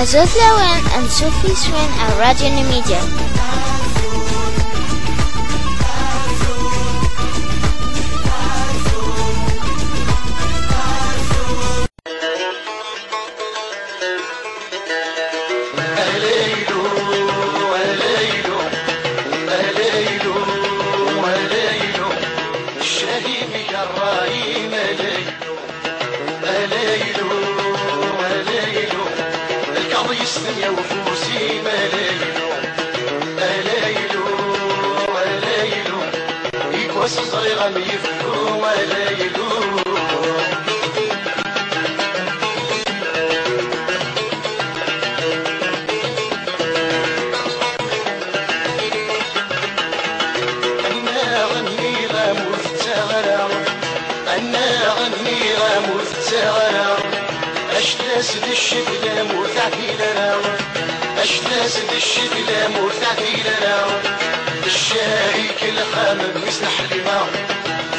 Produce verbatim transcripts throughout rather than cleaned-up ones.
Azul fell-awen, ansuf yes-wen ar Radio Namidya. Alaylu, alaylu, alaylu, yekwas ẓriɣ am yeflu, alaylu. Annaɣ-nni ɣam ur tettaɣ ara, annaɣ-nni ɣam ur tettaɣ ara. Actas d ccetla ur teɛdil ara, actas d ccetla ur teɛdil ara. Ccah-ik lxam mmi-s n Ḥlima,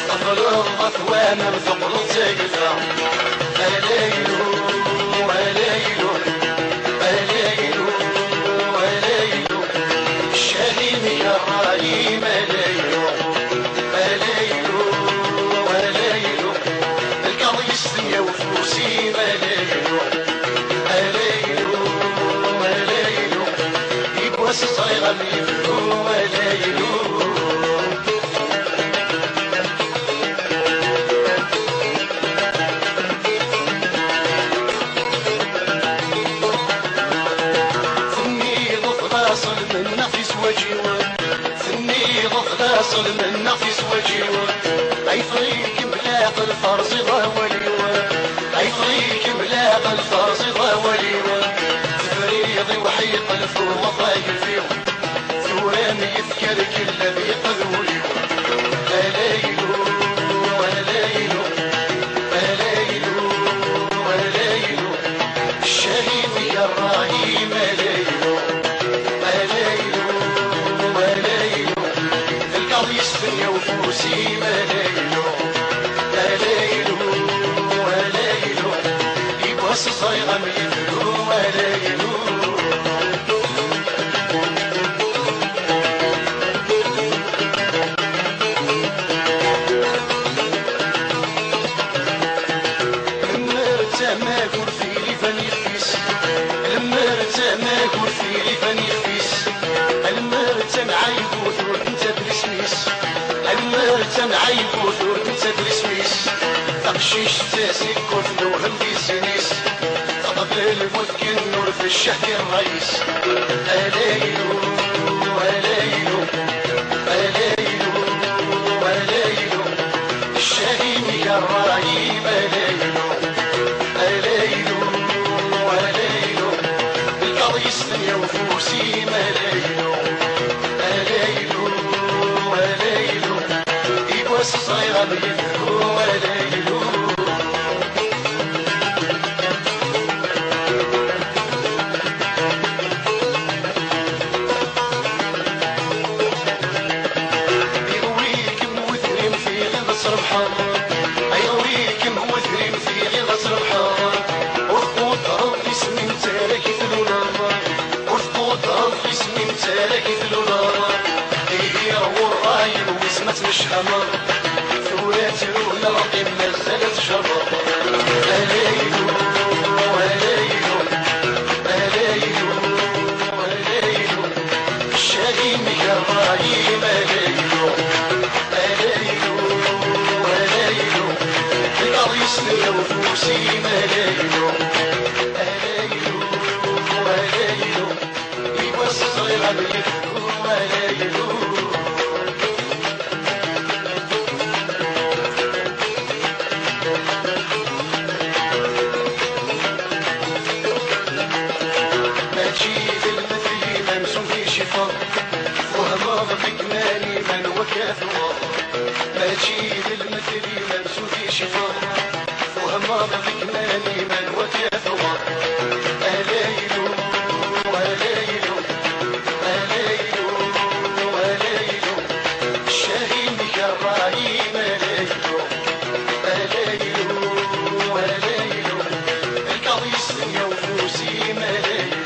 tqebleḍ ɣef waman teqqleḍ d tagella. Alaylu, alaylu, alaylu, alaylu. Ccah-im yerra-yim alaylu, alaylu, alaylu. Lkaḍ yes-sen yewwet ufus-im alaylu, alaylu, alaylu. Yiwwas ẓriɣ am yebru alaylu. Tenniḍ d laṣel mennaɣ tizwaǧ-iw, tenniḍ d laṣel mennaɣ tizwaǧ-iw. Ay frikem leɛqel terẓiḍ awal-iw, ay frikem leɛqel terẓiḍ awal-iw. Tefriḍ i uḥiqel tuɣeḍ agelfiw. Tura mi yefka lkella di qed wul-iw. Alaylu, alaylu, alaylu, alaylu. Ccah-im yerra-yim alaylu, alaylu, alaylu. Telkaḍ yes-sen yewwet ufus-im alaylu, alaylu, alaylu. Yiwwas ẓriɣ am yebru alaylu. Lemmer d tamagurt tili fan yixef-is, lemmer d tamagurt tili fan yixef-is, lemmer d tamɛaybut ur d-nettadr isem-is, lemmer d tamɛaybut ur d-nettadr isem-is. Taqcict d tasekkurt newhem di sin-is, teqbel bu tgennurt ccah di ṛṛay-is. Alaylu, alaylu, alaylu, alaylu. Ccah-im yerra-yim alaylu, alaylu, alaylu. Lkaḍ yes-sen yewwet ufus-im alaylu, alaylu, alaylu. Yiwwas ẓriɣ am yebru alaylu. Iɣwi-kem wedrim tiliḍ ad trebḥeḍ, iɣwi-kem wedrim tiliḍ ad trebḥeḍ. Ur tquddreḍ isem-im ttarag i tluleḍ, ur tquddreḍ isem-im ttarag i tluleḍ. Ihi ɣur ṛṛay-im wis ma tmecḥameḍ. Tura ttruneɣ qqim mazal ad tjerreḍ. Alaylu, alaylu, alaylu, alaylu. Ccah-im yerra-yim alaylu, alaylu, alaylu. Lkaḍ yes-sen yewwet ufus-im alaylu, alaylu, alaylu. Yiwwas ẓriɣ am yebru alaylu. Mačči d lmetli mamzun di cifer, twehmeḍ deg iman-im anwa akka tuɣeḍ. Mačči d lmetli mamzun di cifer, twehmeḍ deg iman-im anwa akka tuɣeḍ. Alaylu, alaylu, alaylu, alaylu. Ccah-im yerra-yim alaylu, alaylu, alaylu. Lkaḍ yes-sen yewwet ufus-im alaylu.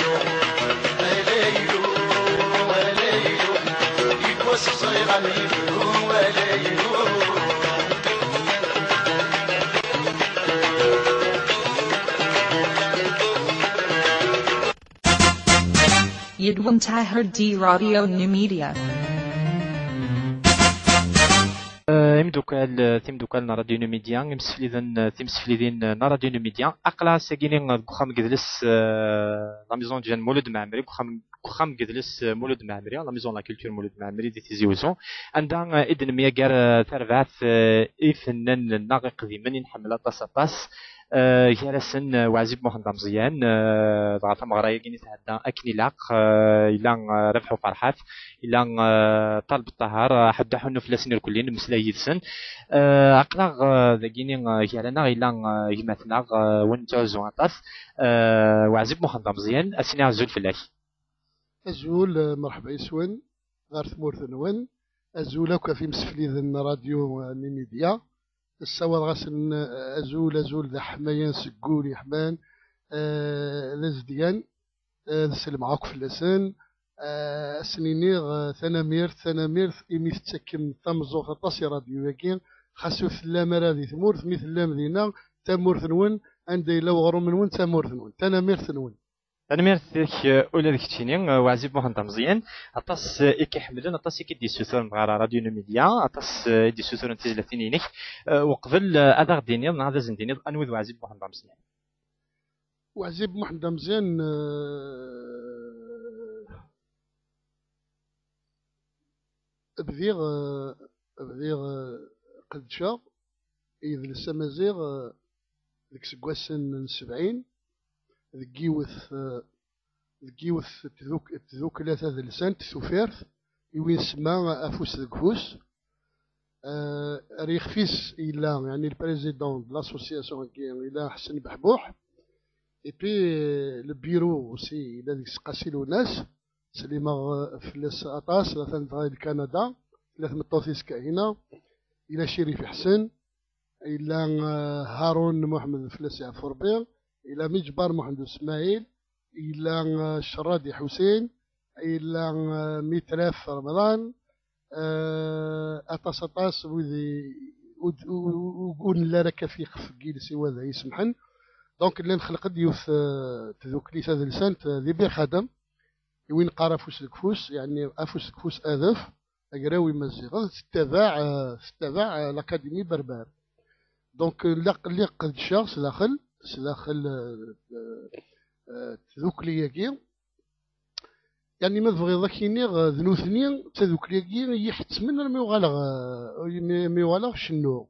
Idwan Tahar D Radio Numidia. Eh, imdukkal, eh, timdukkal n Radio Numidia, imsefliden, eh, timseflidin, eh, n Radio Numidia. Aql-aɣ ass-agi-ni, eh, deg uxxam n yidles, eh, la maison de jeunes Mulud Mɛemmri, deg uxxam, deg uxxam n yidles, eh, Mulud Mɛemmri, la maison de la culture Mulud Mɛemmri di Tizi Uzzu, anda, eh, i d-nemyagar, eh, tarbaɛt, eh, ifennanen-nneɣ iqdimen i nḥemmel aṭas, aṭas. Eh, gar-asen, eh, Waɛzib Muḥend Ameẓyan, eh, dɣa tameɣra-agi-ni tɛedda akken ilaq, eh, yella, eh, Rabeḥ Uferḥat, yella, eh, Ṭaleb Ṭaher, eh, ḥedd ḥunnu fell-asen irkelli, nemmeslay yid-sen. Eh, aql-aɣ, eh, dagi-ni, eh, gar-aneɣ yella, eh, gma-tneɣ, eh, win nettɛuzzu aṭas, eh, Waɛzib Muḥend Ameẓyan, ad s-iniɣ azul fell-ak. Azul, eh, merḥba yes-wen, ɣer tmurt-nwen. Azul akk ɣef imsefliden n Radio, eh, Numidia. Ssawaḍeɣ-asen, eh, azul, azul d aḥmayan seg wul yeḥman, eh, d azedgan, eh, ad sellmeɣ akk fell-asen. Eh, ad sen-iniɣ, eh, tanemmirt, tanemmirt imi tettakem tameẓẓuɣt aṭas i rradyu-agi, xas ur tellam ara di tmurt, mi tellam dinna, tamurt-nwen, anda yella weɣrum-nwen, d tamurt-nwen. Tanemmirt-nwen. Tanemmirt-ik, eh, ula d keččini, eh, Waɛzib Muḥend Ameẓyan. Aṭas, eh, i k-iḥemmlen, aṭas i k-id-yessuturen ɣer Radio Numidia, aṭas, eh, i d-yessuturen tizlatin-inek. Eh, uqbel, eh, ad aɣ-d-tiniḍ neɣ ad asen-d-tiniḍ anwa d Waɛzib Muḥend Ameẓyan? Waɛzib Muḥend Ameẓyan, eh, bdiɣ, eh, bdiɣ, eh, qeddceɣ idles amaziɣ, eh, deg iseggasen n sebɛin, deg yiwet, eh, deg yiwet tduk-, tdukla tadelsant, Tuffirt, i win semma Afus deg Ufus. Eh, ar yixef-is yella, yeɛni, le président de l'association-agi, yella Ḥsen Beḥbuḥ. Et puis, eh, le bureau aussi, yella deg-s Qasi Lwennas. Slimeɣ, eh, fell-as aṭas, atan dɣa di Kanada, tella tmeṭṭut-is Kahina, yella Cirif Ḥsen, yella, eh, Harun Muḥemmed, fell-as yeɛfu Rebbi, yella Miǧbar Muḥend Usmaɛil, yella, eh, Cerradi Ḥusin, yella, eh, Mitraf Remḍan, eh, aṭas, aṭas wid i, ur d-, ur, ur, ur, ur nelli ara kafi ixef n yiles i wad ay isemḥen. Donc, llan xelqen-d yiwet, eh, tdukli tadelsant, eh, di Bir Xadem, i win qqar Afus deg Ufus, yeɛni Afus deg Ufus Adef, Agraw Imaziɣen, tettabaɛ, eh, tettabaɛ, eh, l'Académie Berbère. Donc, eh, lliɣ, lliɣ qeddceɣ sdaxel, sdaxel, eh, eh, eh, tdukli-agi. Yeɛni, ma tebɣiḍ ad k-iniɣ, eh, d nutni, d tadukli-agi i yi-ḥettmen armi uɣaleɣ, eh, mi, mi uɣaleɣ cennuɣ.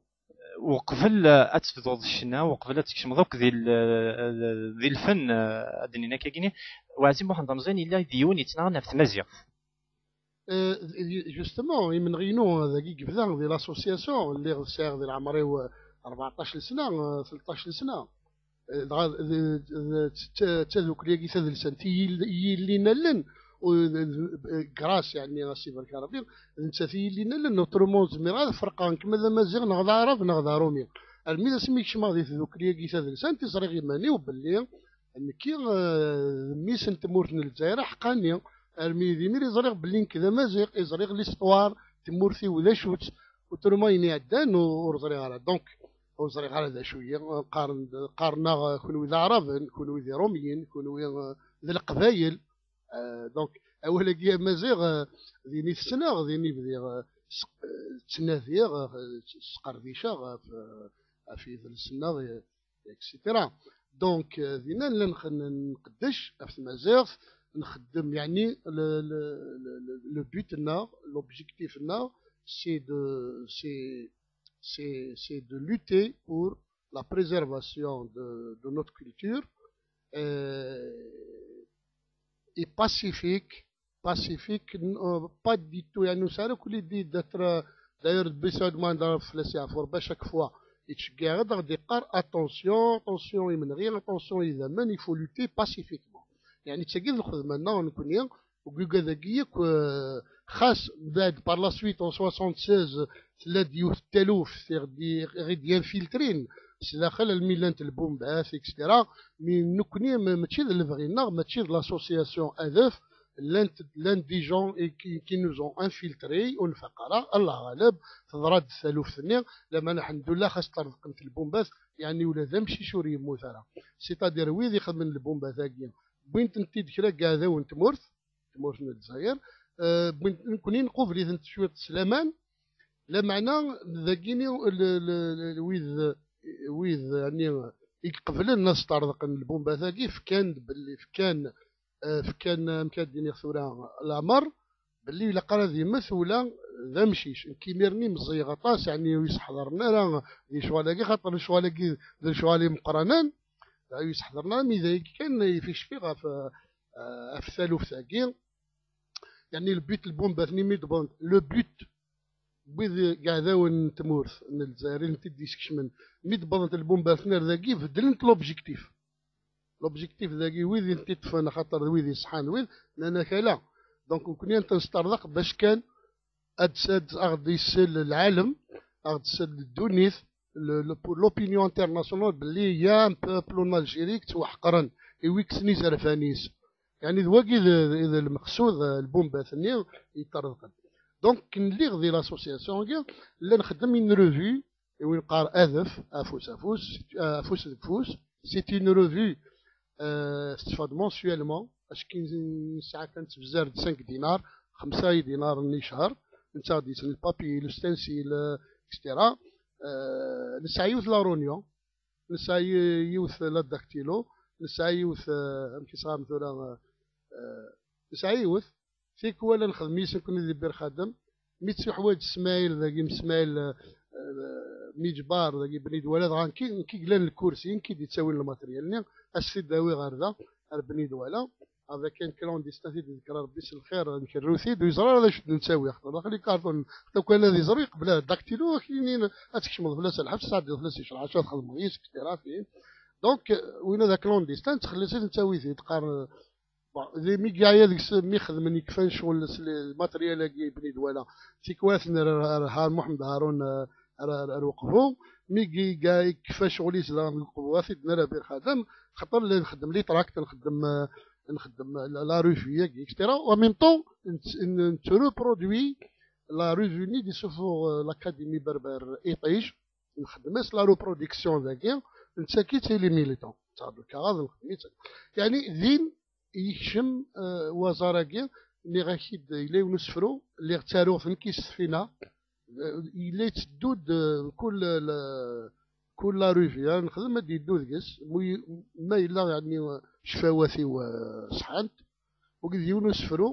Uqbel, eh, ad tebduḍ ccna, uqbel ad tkecmeḍ akk di l-, eh, di lfen, eh, ad d-nini akkagini, Waɛzib Muḥend Ameẓyan yella d yiwen yettnaɣen ɣef tmaziɣt. Eh, justement, imenɣi-inu dagi yebda di l'association, lliɣ sɛiɣ di leɛmer-iw, eh, rbeɛṭac n sna, eh, tleṭṭac n sna. Eh, dɣa d, d, d, d, d tadukli-agi tadelsant i yi-, i yillin allen, u d, d, grâce, yeɛni, a s-ibarek Rebbi, d nettat i yillin allen, autrement ur zmireɣ ad ferqeɣ nekk ma d Amaziɣ neɣ d Aɛrab neɣ d Arumi. Armi d asmi kecmeɣ di tdukli-agi tadelsant i ẓriɣ iman-iw belli nekki, eh, d mmi-s n tmurt n Lezzayer aḥeqqani. Armi d imir i ẓriɣ belli nekk d Amaziɣ, i ẓriɣ l'histoire, tmurt-iw d acu-tt, autrement ayen iɛeddan u-, ur ẓriɣ ara. Donc, ur ẓriɣ ara d acu-yi. Qqaren, qqaren-aɣ, eh, kunwi d Aɛraben, kunwi d Iṛumyen, kunwi, eh, d Leqbayel. Eh, donc, awal-agi amaziɣ, eh, din i t-ssneɣ, din i bdiɣ, eh, s-, eh, ttnadiɣ, eh, sqerdiceɣ ɣef, eh, ɣef yidles-nneɣ, eh, et cetera. Donc, eh, dinna nella nx-, n-, nqeddec ɣef tmaziɣt, nxeddem, yeɛni, le, le, le, le, le but-nneɣ, l'objectif-nneɣ, c'est de, c'est, c'est, c'est de lutter pour la préservation de, de notre culture, euh, et pacifique, pacifique, n-, euh, pas du tout, yeɛni, ur nesɛi ara akk l'idée d'être, euh, d'ailleurs, Bbi Saɛid Muḥend ara fell-as yeɛfu Rebbi, à chaque fois yettceggiɛ-aɣ-d, aɣ-d-iqqar, attention, attention imenɣi, attention idammen, il faut lutter pacifiquement. Yeɛni, d tagi d lxedma-nneɣ nekni, deg ugad-agi yakk, euh, xas mbeɛd, par la suite, en soixante-seize, tella-d yiwet n taluft i ɣ-d-, i ɣ-d-infiltrin s daxel, almi llant lbumbat, et cetera. Mi nekni, ma-, mačči d lebɣi-nneɣ, mačči d l'association Adef, llant, llant des gens et qui, qui nous ont infiltrés, ur nfaq ara, Allah ɣaleb, teḍra-d taluft-nni, lameɛna, ḥemdullah, xas ṭṭerḍqent lbumbat, yeɛni ula d amcic ur yemmut ara. C'est-à-dire, wid ixedmen lbumbat-agi, wwin-tent-id kra n yiɛdawen n tmurt, tmurt n Lezzayer. Eh, wwin-, nekkni nqubel-itent cwiṭ s laman, lameɛna dagini l-, l-, l-, wid, wid, yani, i iqeblen ad sṭerḍqen lbumbat-agi, fkan-d belli, fkan, eh, fkan, amek ad d-iniɣ tura, lamer belli ilaq ara ad yemmet ula d amcic. Nekk imir-nni meẓẓiyeɣ aṭas, yani ur yi-seḥḍren ara di lecɣal-agi, xaṭer lecɣal-agi d lecɣal imeqqranen, ur yi-seḥḍren ara, mi d ayagi kan i fi cfiɣ ɣef, eh, ɣef taluft-agi. Yani le but n lbumbat-nni mi d-wwḍent, le but n wid iɛdawen n tmurt n Lezzayer i tent-id-iskecmen, mi d-wwḍent lbumbat-nni ar dagi, beddlent l'objectif. L'objectif dagi, wid i tent-iṭṭfen, axaṭer d wid iṣeḥḥan, d wid, nnan-ak ala. Donc, nekkni ad ten-nesṭerḍeq bac kan ad, ad aɣ-d-isel lɛalem, aɣ-d-tsel ddunit, le-, le-, l'opinion internationale belli il y a un peuple en Algérie yettwaḥeqren, i wi kksen izerfan-is. Yani d wagi d, d, d lmeqsud, eh, lbumbat-nni yeṭṭerḍqen. Donc, ken lliɣ di l'association-agi, la nxeddem une revue, i win qqar adef, afus, afus, afus deg ufus. C'est une revue, euh, tetteffeɣ-d mensuellement, acki nesɛa kan ttbezzar-d cinq dinars, xemsa idinaren i ccher, netta ɣ-d-yettun le papier, le stencil, euh, et cetera. Euh, nesɛa yiwet la réunion, nesɛa yi-, yiwet la dactylo, nesɛa yiwet, euh, amek i s-qqaren tura, euh, euh, nesɛa yiwet, tikwal ad nexdem yis-nekkni di Bir Xadem, mi tt-yuḥwaǧ Smaɛil dagi, Smaɛil, euh, mi ǧbar dagi Bni Dwala, dɣa nekki, nekki yellan lkursi, nekki d-yettawin lmatriyal-nni, ad s-t-id-awiɣ ɣer da, ar Bni Dwala, avec un clandestin, t-id-iḍker Rebbi s lxir, nkerru-t-id, ur yeẓri ara d acu d-nettawi, xaṭer aql-i karṭun, ḥtta kan ad yeẓri, qbel ad dactylo, ad k-yini, ad tkecmeḍ fell-as lḥebs, ad tɛeddiḍ fell-as icrac, ad txedmeḍ yis, et cetera, fihim. Donc, euh, win d aclandestin, nettxelliṣ-it, nettawi-t-id, qqaren, bon, di mi yeɛya deg-s, mi xedmen, yekfa ccɣel s le-, lmatriyal-agi i Bni Dwala. Tikwal ad t-nerr ar, ar Har-, Muḥemmed Harun, eh, ar, ar, ar Uqbu. Mi ye-, ye-, yekfa ccɣel-is daɣen deg Uqbu, ad t-id-nerr ar Bir Xadem, xaṭer la nxeddem les tracts, nxeddem, eh, nxeddem la, la revue-agi, et cetera. En même temps, n-, n-, nettreproduit la revue-nni d-isuffeɣ, eh, l'Académie Berbère Iṭij. Nxeddem-as la reproduction dagi, nettak-itt i les militants. Ttɛeddu lkaɣeḍ, nxeddem-itt. Yani, din yekcem, euh, waẓar-agi, nniɣ-ak-id, yella yiwen usefru, lliɣ ttaruɣ-t nekk s tfina, euh, yella yetteddu-d, euh, kul la, kul la revue, ara nexdem ad d-yeddu deg-s, mu y-, ma yella, yani, euh, ccfawat-iw, euh, ṣeḥḥant, wagi d yiwen usefru,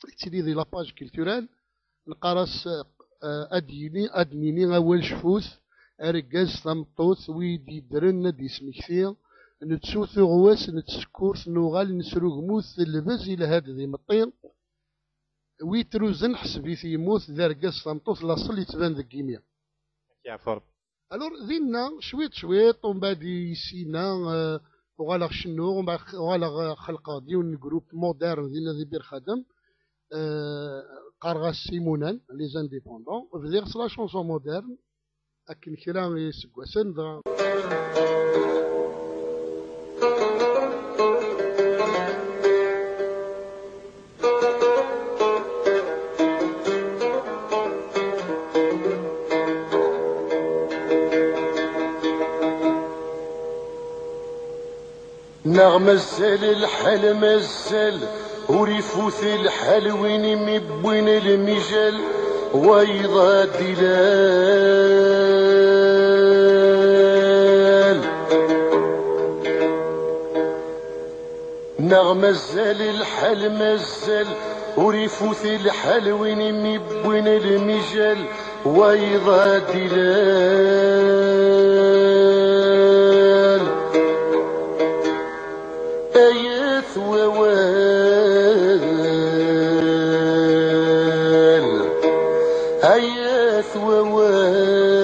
yettili di la page culturelle, neqqar-as, eh, ad d-yini, ad d-nini awal cfut, argaz, tameṭṭut, wi d-yeddren ad d-yesmekti, nettu tuɣwas, nettsekkurt, nuɣal, nesrugmut, telbez, ilha-d d imeṭṭi, wi truzen, ḥseb-it yemmut, d argaz, tameṭṭut, laṣel yettban deg yimi. Yeɛfu Rebbi. Alors, dinna, cwiṭ, cwiṭ, umbeɛd i sina, euh, uɣaleɣ cennuɣ, umbeɛd uɣaleɣ, euh, xelqeɣ-d yiwen n groupe moderne dinna di Bir Xadem, euh, qqareɣ-as Imunan, les indépendants, bdiɣ s la chanson moderne, akken kra n yiseggasen, dɣa. Neɣ mazal lḥal, mazal ur ifut lḥal, win i mi wwin lmijal, wayeḍ ad d-ilal. Neɣ mazal lḥal, mazal ur ifut lḥal, win i mi wwin lmijal, wayeḍ ad d-ilal. Ayat wawal, ayat wawal.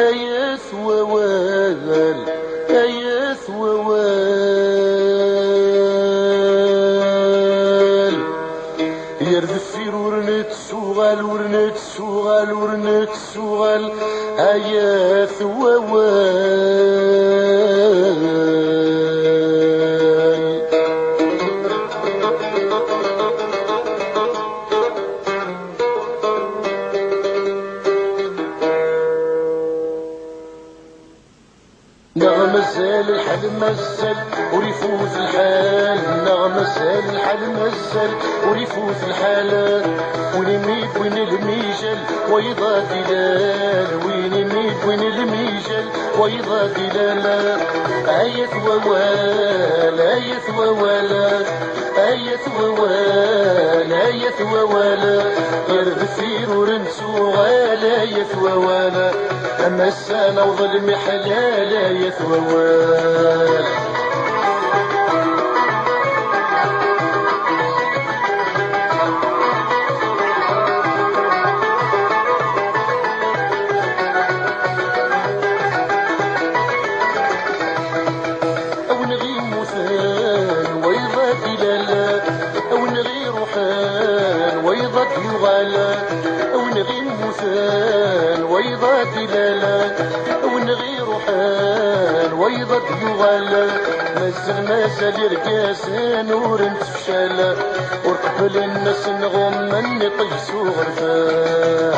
Ayat wawal, ayat wawal. Yer deffir ur nettuɣal, ur nettuɣal, ur nettuɣal. Ayat wawal. Neɣ Mazal lḥal, mazal ur ifut lḥal, neɣ mazal lḥal, mazal ur ifut lḥal. Win imi wwin lmijal, wayeḍ ad ilal. Win imi wwin lmijal, wayeḍ ad ilal. Ayat wawal, ayat wawal, ayat wawal, ayat wawal. Ar deffir ur nettuɣal, ayat wawal. Am ass-a newweḍ lmiḥlal, ayat wawal. A wen immuten, wayeḍ ad ilal. A wen iruḥen, wayeḍ ad yuɣal. A wen immuten, wayeḍ ad ilal. A wen iruḥen, wayeḍ ad yuɣal. Mazal, mazal irgazen ur ntefcal, ur qebblen ass-nneɣ ummen iṭij s uɣerbal.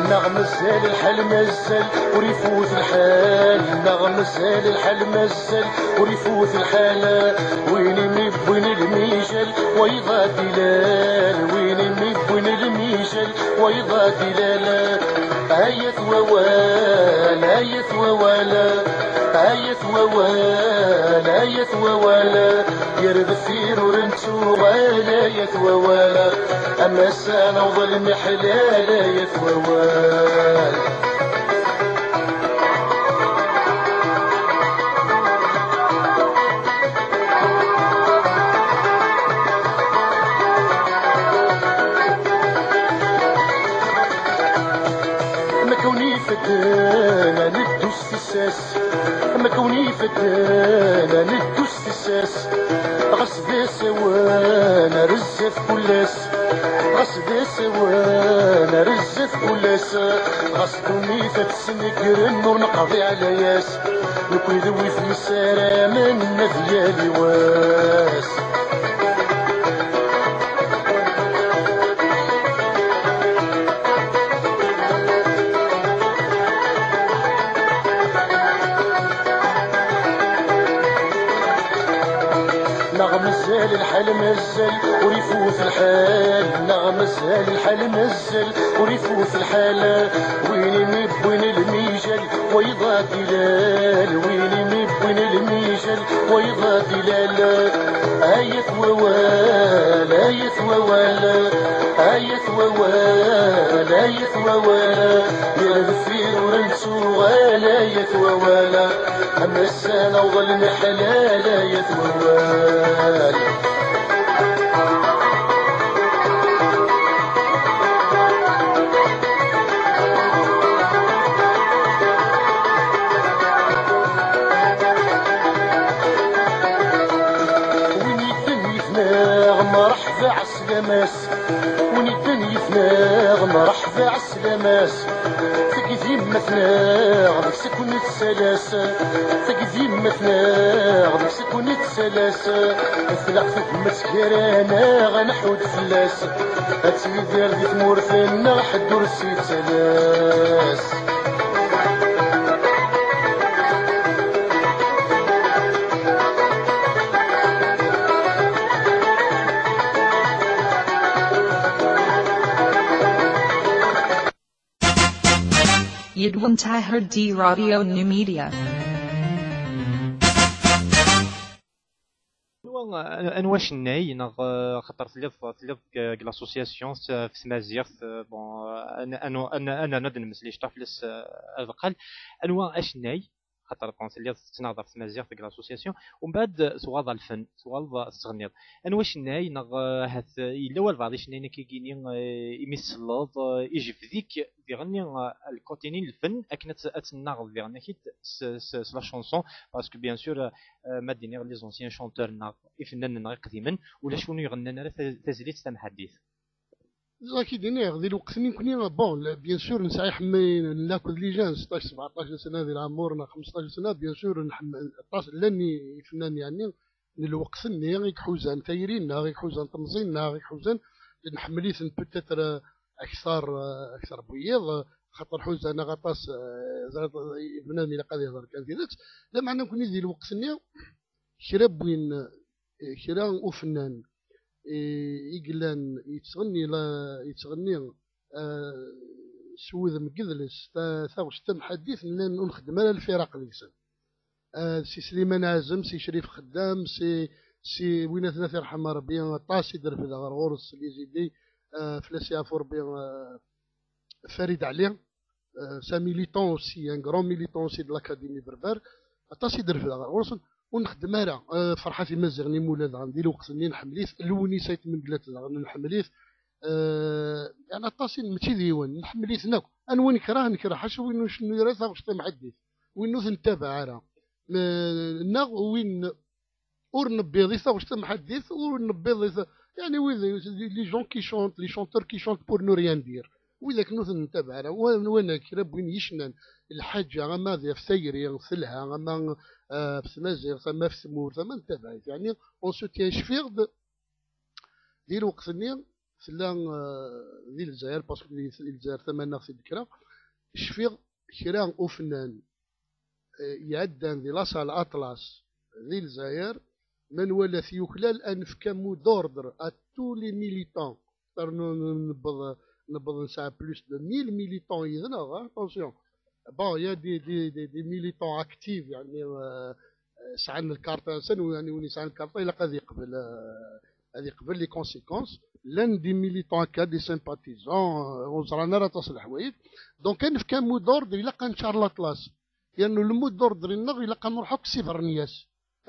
Neɣ mazal lḥal, mazal ur ifut lḥal, neɣ mazal lḥal, mazal ur ifut lḥal. Win imi wwin lmijal, wayeḍ ad ilal. Win imi wwin lmijal, wayeḍ ad ilal. Ayat wawal, ayat wawal, ayat wawal, ayat wawal. Ar deffir ur nettuɣal, ayat wawal. Am ass-a newweḍ lmiḥlal, ayat wawal. Ma kawn ifadden ad neddu s tissas, ma kawn ifadden ad neddu s tissas, ɣas d asawen ar zdat kullas, ɣas d asawen ar zdat kullas, ɣas ddunit ad tesnegren ur neqḍiɛ layas. Nekni d wid yessaramen ad yali wass. Neɣ mazal lḥal, mazal ur ifut lḥal, neɣ mazal lḥal, mazal ur ifut lḥal. Win imi wwin lmijal, wayeḍ ad ilal. Win imi wwin lmijal, wayeḍ ad ilal. Ayat wawal, ayat wawal, ayat wawal, ayat wawal. Ar deffir ur nettuɣal, ayat wawal. Am ass-a newweḍ lmiḥlal, ayat wawal. Win yedden yid-neɣ, mreḥba, ɛeslama-s. Win yedden yid-neɣ, mreḥba, ɛeslama-s. Tagi d yemma-tneɣ, deg-s ad ken-nettalas. Tagi d yemma-tneɣ, deg-s ad ken-nettalas. Tlaq tagmat gar-aneɣ, ad nḥudd fell-as. Ad tidir di tmurt-nneɣ, ḥedd ur s-yettalas. Yedwin Tahar di Radio Numidia. Anwa, anwa acennay, neɣ, eh, xaṭer telliḍ, telliḍ deg, deg l'association s-, f tmaziɣt, eh, bon, eh, an-, an-, an-, an-, ad nemmeslay cṭa fell-as, eh, abeqqal. Anwa acennay, xaṭer, bon, telliḍ tettnaɣeḍ ɣef tmaziɣt deg l'association, umbeɛd, eh, tuɣaleḍ ɣer lfen, tuɣaleḍ, eh, tettɣenniḍ. Anwa acennay, neɣ, eh, ahat, eh, yella walbeɛḍ icennayen akka yini, eh, imi tselleḍ, eh, ijbed-ik diɣenni, eh, lkotini n lfen, akken ad t-, ad tennaɣeḍ diɣen akid s, s, s la chanson, parce que bien sûr, eh, ma d-iniɣ les anciens chanteurs neɣ ifennanen neɣ iqdimen, ulac win ur iɣennan ara ta-, tazlit tamḥaddit. Ẓak i d-iniɣ, di lweqt-nni nekni, bon, la, bien sûr, nesɛa iḥemmayen, nella akked les jeunes, sṭac, sebɛeṭṭac sena di lɛemur, neɣ xmesṭac sena, bien sûr, nḥemmel, aṭas, llan i-, ifennanen, yeɛni, n lweqt-nni, i iḥuzan tayri-nneɣ, i iḥuzan temẓi-nneɣ, i iḥuzan, nḥemmel-iten peut-être, euh, akteṛ, euh, akteṛ n wiyiḍ, euh, xaṭer ḥuzan-aɣ aṭas, euh, ẓriɣ, euh, bnadem ilaq ad ihder kan tidet. Lameɛna nekni di lweqt-nni, kra n win, eh, kra n ufennan, eh, i yellan yettɣenni la, yettɣenni, eh, s wudem n yedles, ta-, taɣect tamḥaddit, nnan ur nxeddem ara lfiraq deg-sen. Eh, si Sliman Ɛazem, si Crif Xeddam, si, si Winat n At Irḥem Ṛebbi, aṭas i d-refdeɣ ɣer ɣur-s, les idées, eh, fell-as yeɛfu Ṛebbi, eh, Farid Ɛli, euh, c'est un militant aussi, un grand militant aussi de l'Académie berbère. Aṭas i d-refdeɣ ɣur-sen, ur nxeddem ara, euh, Ferḥat Imaziɣen Imula daɣen, di lweqt-nni nḥemmel-it, Lewnis Ayt Mengellat daɣen nḥemmel-it, euh, yeɛni aṭas i, mačči d yiwen, nḥemmel-iten akk. Anwa nekreh, nekreh, ḥaca win ur ncennu ara taɣect tamḥaddit, win ur t-nettabaɛ ara. Ne-, neɣ win ur nebbiḍ i taɣect tamḥaddit, ur nebbiḍ i ta-, yeɛni wid, les gens qui chantent, les chanteurs qui chantent pour ne rien dire. Wid akken ur ten-nettabaɛ ara, wa-, wa-, kra n win yecnan lḥaǧa, ama di ɣef tayri, telha, ama, euh, ɣef tmaziɣt, ama ɣef tmurt, ama nettabaɛ-it. Yeɛni, on soutient, cfiɣ-d di lweqt-nni, tella, euh, di Lezzayer, parce que di, di Lezzayer tamaneɣt i d-kkreɣ, cfiɣ kra ufennan, eh, iɛeddan di la salle Atlas di Lezzayer, ma nwala-t yuklal, ad nefk un mot d'ordre à tous les militants. Xaṭer n-, n-, newweḍ, newweḍ nesɛa plus de mille militants yid-neɣ, hein, attention. Bon, il y a des, des, des, des militants actifs, yeɛni, euh, euh, sɛan lkarṭa-nsen, u yeɛni win yesɛan lkarṭa ilaq ad yeqbel, euh, ad yeqbel les conséquences. Llan des militants akka, des sympathisants, euh, ur ẓran ara aṭas n leḥwayeǧ. Donc, ad nefk un mot d'ordre, ilaq ad neččar l'Atlas. Yernu le mot d'ordre-nneɣ ilaq ad nruḥ akk s ibernyas.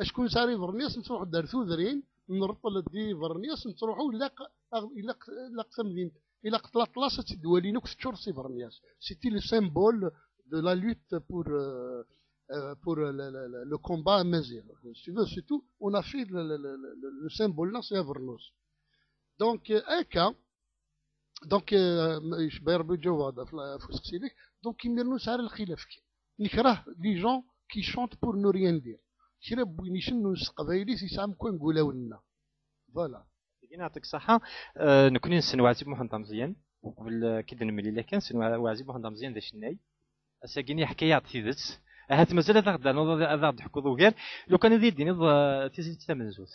Acku nesɛa ibernyas, nettruḥ-d ar tudrin, nreṭṭel-d ibernyas, nettruḥu, ilaq, ilaq, ilaq tamdint, ilaq l'Atlas ad tt-id-walin akk teččur s ibernyas. C'était le symbole de la lutte pour, euh, euh, pour le, le, le, le combat amaziɣ. Si tu veux, surtout, on a fait le, le, le, le, le symbole-nneɣ, c'est Avernus. Donc, euh, akka, donc, euh, icebba Rebbi ǧawab ɣef la-, ɣef useqsi-inek. Donc, imir-nni ur nesɛi ara lxilaf kan. Nekreh les gens qui chantent pour ne rien dire. Kra n win icennun s teqbaylit yesɛa amkan deg wulawen-nneɣ. Voilà. Tigi neɛṭik ṣṣeḥḥa. Euh, nekkni nessen Waɛzib Muḥend Ameẓyan. Uqbel, euh, kid nemlil akken, nessen Wa-, Waɛzib Muḥend Ameẓyan d acennay. Ass-agi yeḥka-yaɣ-d tidet. Ahat mazal ad aɣ-d-ternuḍ, ad, ad aɣ-d-teḥkuḍ ugar. Lukan ad iyi-d-tiniḍ, euh, tizlit tamenzut.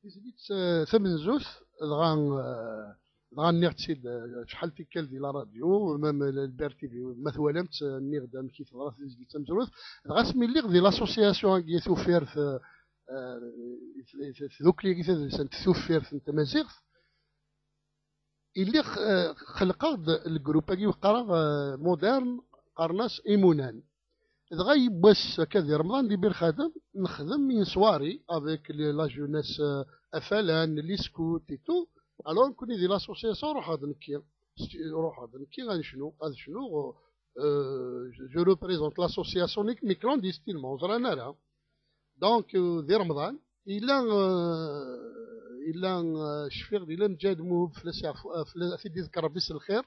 Tizlit, eh, tamenzut, dɣa, eh, dɣa nniɣ-tt-id, eh, acḥal tikkal di la radio, même le, le B R T V, ma twalam-tt, eh, nniɣ-d amek i teḍra tizlit tamenzut. Dɣa asmi lliɣ di l'association-agi Tuffirt, eh, eh, tdukli-agi tadelsant Tuffirt n Tmaziɣt, lliɣ, eh, xelqeɣ-d lgrup-agi qqareɣ, eh, moderne, qqaren-as Imunan. Dɣa yiwwas akka di Remḍan di Bir Xadem, nexdem une soirée avec le, la jeunesse, euh, Afalan, les scouts et tout. Alors, nekkni di l'association, ruḥeɣ-d nekki, ruḥeɣ-d nekki ad necnu, ad cnuɣ, euh, je, je représente l'association, nekk, mais clandestinement, ur ẓran ara. Donc, euh, di Remḍan, yella, euh, yella, euh, cfiɣ, yella Mǧahed Muhub, fell-as yeɛfu, euh, fell-as, ad t-id-iḍker Rebbi s lxir.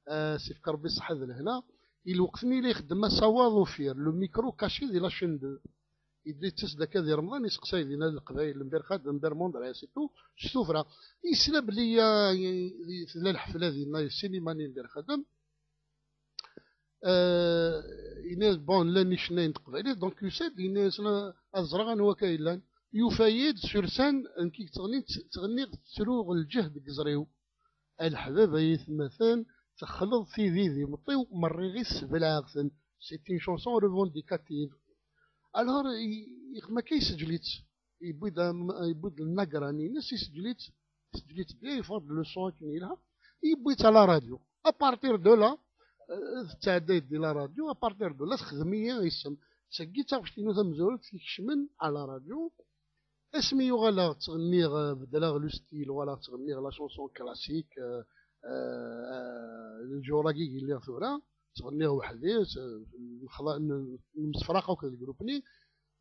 Ah, sifk Rebbi ṣṣeḥḥa d lehna. I lweqt-nni la ixeddem asawaḍ uffir, le micro caché di la chaîne deux. Yedda yettas-d akka di Remḍan, iseqsay dinna Leqbayel, n Bir Xadem, n Bir Mondres et tout, s tuffra. Yesla belli, ah, i, i, tella lḥefla dinna, ssinima-nni n Bir Xadem. Ah, yenna-yas, bon, llan icennayen n teqbaylit, donc yusa-d, yenna-yas, ad ẓreɣ anwa akka yellan. Yufa-yi-d sur scène, nekk i yettɣennin, tt-, ttɣenniɣ, ttruɣ lǧehd deg iẓri-w. A leḥbab ay atmaten, texleḍ tidi d imeṭṭi-w, merriɣ-it, sbelɛeɣ-ten. C'est une chanson revendicative. Alors, i-, i-, ma akka yesǧel-itt, yewwi-d am-, yewwi-d le nagran-ines, yesǧel-itt, yesǧel-itt bien, yeffeɣ-d le son akken yelha, yewwi-tt à la radio. À partir de là, euh, tettɛedday-d di la radio, à partir de là, texdem-iyi isem. Tagi d taɣect-inu tamezwarut ikecmen à la radio. Asmi uɣaleɣ ttɣenniɣ, eh, beddleɣ le style, uɣaleɣ ttɣenniɣ la chanson classique, eh, eh, eh, lǧur-agi i lliɣ tura, ttɣenniɣ weḥd-i, s-, nexla-, n-, nemsefraq akk d lgrup-nni.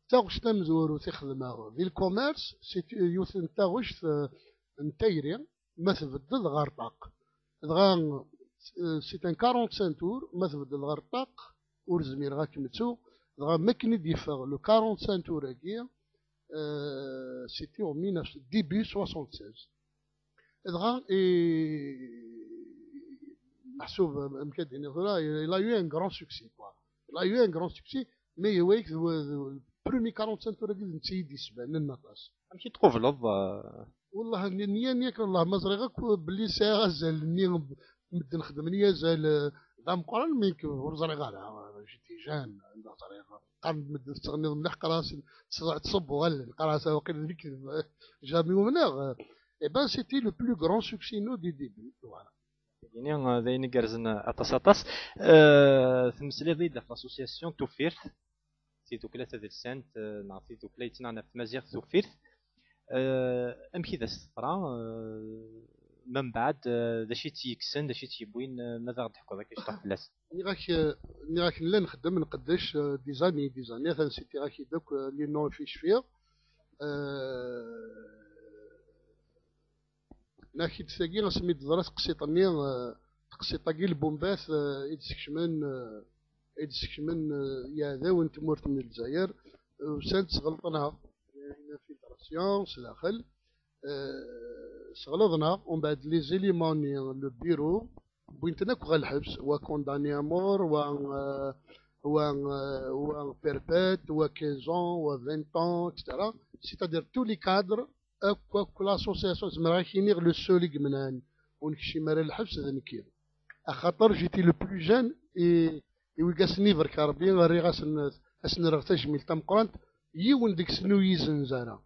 Taɣect tamezwarut i xedmeɣ di le commerce, c'est yiwet n taɣect, eh, n tayri, ma tbeddeḍ ɣer ṭṭaq. Dɣa, euh, c'est un quarante-cinq tours, ma tbeddleḍ ɣer ṭṭaq, ur zmireɣ ad kem-ttuɣ. Dɣa, makken i d-yeffeɣ le quarante-cinq tours-agi, euh, c'était en mille neuf cents, début soixante-seize. Dɣa, i, meḥsub, amek ad d-iniɣ tura, il a eu un grand succès, quoi. Il a eu un grand succès, mais il a eu le premier quarante-cinq tours-agi d netta i d-yesbanen aṭas. Amek i tqubleḍ, euh, Wellah, nniya, nniya kan, wellah, ma ẓriɣ akk belli sɛiɣ azal-nni, medden xedmen-iyi azal, eh, d ameqqran, mi k-, ur ẓriɣ ara, eh, j'étais jeune, anda ẓriɣ. Qqaren-d medden tettɣenniḍ mliḥ, qqareɣ-asen, tṣ-, tṣubbeḍ allen, qqareɣ-asen, waqil d lekdeb, eh, jamais umneɣ. Eh ben, c'était le plus grand succès-inu du début, voilà. Ini, eh, d ayen igerrzen, eh, aṭas, aṭas. Eh, temmeslid-d ɣef l'association Tuffirt. Tidukla tadelsant, eh, neɣ tidukla yettnaɣen ɣef tmaziɣt tuffirt. Eh, amek i d as-teḍra? Eh, ma mbeɛd, eh, d acu i tt-yekksen, d acu i tt-yewwin, eh, ma d aɣ-d-teḥkuḍ akka ciṭuḥ fell-as? Nniɣ-ak, eh, nniɣ-ak nella nxeddem, nqeddec, eh, des années, des années, atan sitiɣ-ak-id akk, eh, les noms i cfiɣ. Eh, Nniɣ-ak-id tagi, asmi d-teḍra teqsiṭ-nni, eh, teqsiṭ-agi n lbumbat, eh, i d-sekcmen, eh, i d-sekcmen, eh, yeɛdawen n tmurt n Lezzayer, eh, usan-d sɣelṭen-aɣ, infiltration s daxel, eh, sɣelḍen-aɣ, umbeɛd les éléments-nni, le bureau, wwin-ten akk ɣer lḥebs, wa condamné à mort, wa, eh, wa, eh, wa perpète, wa quinze ans, wa vingt ans, et cetera. C'est-à-dire tous les cadres, akk, akk l'association, zemreɣ ad k-iniɣ le seul i yemnɛen ur nekcim ara lḥebs d nekki. Axaṭer j'étais le plus jeune, et, et wigi asen ibarek Rebbi, rriɣ-asen, asen rreɣ tajmilt tameqqrant, yiwen deg-sen ur yi-zenz ara.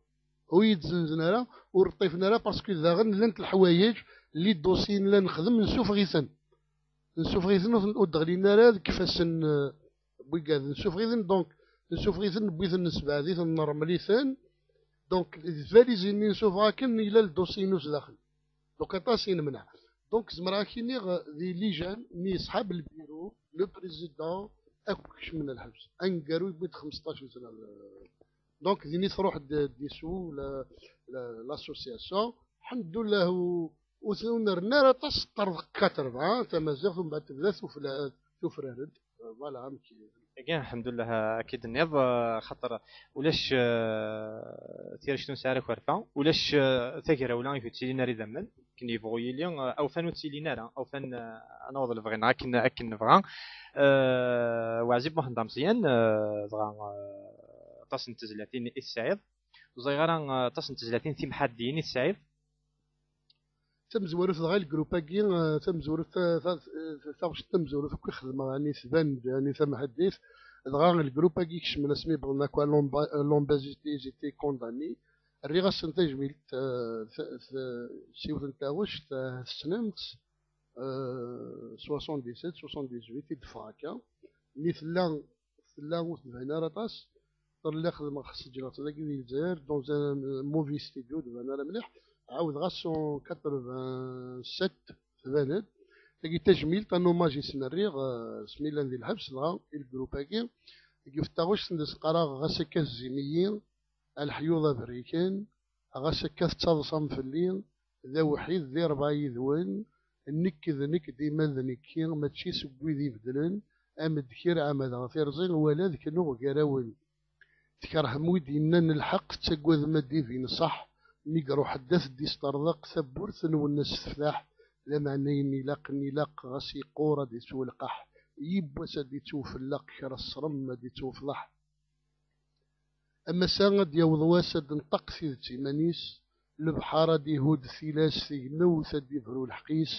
Ur yi-d-zenzen ara, ur ṭṭifen ara, parce que daɣen llant leḥwayeǧ, les dossiers nella nexdem, nessufeɣ-iten. Nessufeɣ-iten ur ten-, ur d-ɣlin ara deg ifassen, eh, n wigad. Nessufeɣ-iten, donc, nessufeɣ-iten, newwi-ten, nesbeɛd-iten, nṛemmel-iten. Donc, di valiz-nni nessufeɣ akken, yella le dossier-inu sdaxel. Donc, aṭas i nemneɛ. Donc, zemreɣ ad k-iniɣ, eh, di lijan, mi yeṣḥab lbiru, le président, akk kecmen lḥebs. Aneggaru yewwi-d xmesṭac n sna. Donc, din i tṛuḥ d-, dissout la, la, l'association. Ḥemdullah, u-, ur t-, ur nerna ara aṭas ṭṭerḍeq quatre-vingts, tamaziɣt, umbeɛd tebda tufla-, tufrar-d. Voilà, amek i- Agi, ḥemdullah, akka i d-tenniḍ, eh, xaṭer ulac, eh, tirect ur nesɛi ara akerfa, ulac, eh, tagrawla i ur ttilin ara idammen. Akken yebɣu yili, eh, awfan ur ttilin ara, awfan, eh, ad naweḍ lebɣi-nneɣ akken, akken nebɣa. Eh, Waɛzib Muḥend Ameẓyan, eh, dɣa, eh, aṭas n tezlatin i tesɛiḍ. Ur ẓriɣ ara, eh, aṭas n tezlatin timḥaddiyin i tesɛiḍ. Tamezwarut dɣa, lgrup-agi, eh, tamezwarut, ta-, ta-, ta-, taɣect tamezwarut akk i xedmeɣ, yani tban-d, yani tamḥaddit. Dɣa lgrup-agi kecmen asmi wwḍen akk à l'emba-, l'embazité, j'étais condamné. Rriɣ-asen tajmilt, eh, t-, t-, s yiwet n taɣect, eh, tessnem-tt, eh, soixante-dix-sept, soixante-dix-huit i d-teffeɣ akka. Mi tella, tella ur tban ara aṭas. Tella xedmeɣ, sǧelɣ-tt dagi di Lezzayer, dans un mauvais studio, tban ara mliḥ. Ɛawdeɣ-as en quatre-vingt-sept, tban-d. Tagi tajmilt, un hommage i sen-rriɣ, eh, asmi llan di lḥebs, dɣa i lgrup-agi. Deg yiwet taɣect, anda s-qqareɣ: ɣas akka tezzim-iyi, a leḥyuḍ aberriken, ɣas akka tettaḍsam fell-i, d awḥid di ṛebɛa yid-wen, nekk d nekk, dima d nekki, mačči seg wid ibeddlen, am ddkir ɛamadeɣ tirẓi, wala ad knuɣ gar-awen. Tkerhem wid yennan lḥeqq, tettaggadem ad d-ibin ṣṣeḥ, mi iṛuḥ ddad ad d-isṭerḍeq tawwurt-nwen ad s-teftaḥ, lameɛna ayen ilaqen ilaq, ɣas yeqqur ad ittwelqeḥ, yiwwas ad ittwfelleq, kra ṣṣrem ad ittwefḍeḥ. Am ass-a ad d-yaweḍ wass ad d-tenṭeq tidet iman-is, lebḥer ad d-ihudd tilas, tignewt ad d-ibru lḥeqq-is,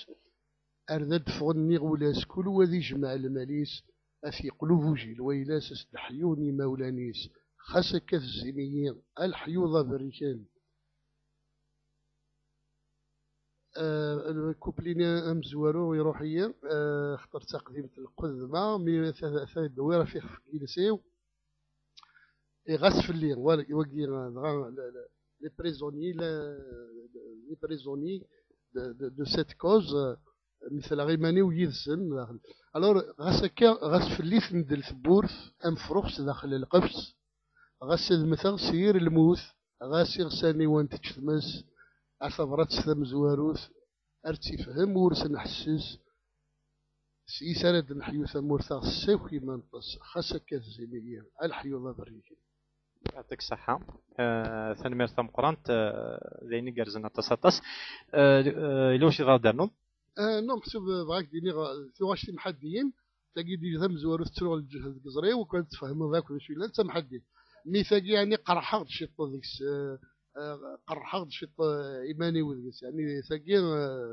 ar d ad d-ffɣen iɣulas, kul wa ad ijmeɛ lmal-is, ad t-yeqlub ujil wayla-s, ad s-d-ḥyun imawlan-is, xas akka tezzim-iyi, a leḥyuḍ aberriken. Eh, lkupli-nni amezwaru iruḥ-iyi, eh, xaṭer d taqdimt n lqedma, mi ta-, ta-, tadwir af ixef n yiles-iw. Eh, ɣas fell-i, wa-, wagi, eh, dɣa, le, le, les prisonniers, le, les prisonniers de, de, de cette cause, eh, metleɣ iman-iw yid-sen, daxel. Alors, ɣas akka, ɣas fell-i tendel tewwurt, am fruxt daxel lqefs, ɣas ad mmteɣ s yir lmut, ɣas iɣsan-iw ad ten-tečč tmes, a tabrat tamezwarut, ar tt-ifhem, ur s-nḥesses. S yis ara d-neḥyu tamurt-a s akk iman-nnes, xas akka tzim-iyi a leḥyuḍ aberrigen. Yɛṭik ṣṣeḥḥa. Eh, tanemmirt tameqqrant, eh, d ayen igerrzen aṭas, aṭas. Eh, eh, yella wacu i tebɣiḍ ad d-ternuḍ? Eh, non, meḥsub, eh, bɣiɣ ad k-d-iniɣ, eh, tuɣac timḥaddiyin, tagi d tamezwarut ttruɣ lǧehd deg iẓri-w, u kan tfehmeḍ akk d acu yellan, d tamḥaddit. Mi tagi, yeɛni, qerrḥeɣ-d ciṭ deg-s, eh, eh, qerrḥeɣ-d ciṭ, eh, iman-iw deg-s. Yeɛni, tagi, eh,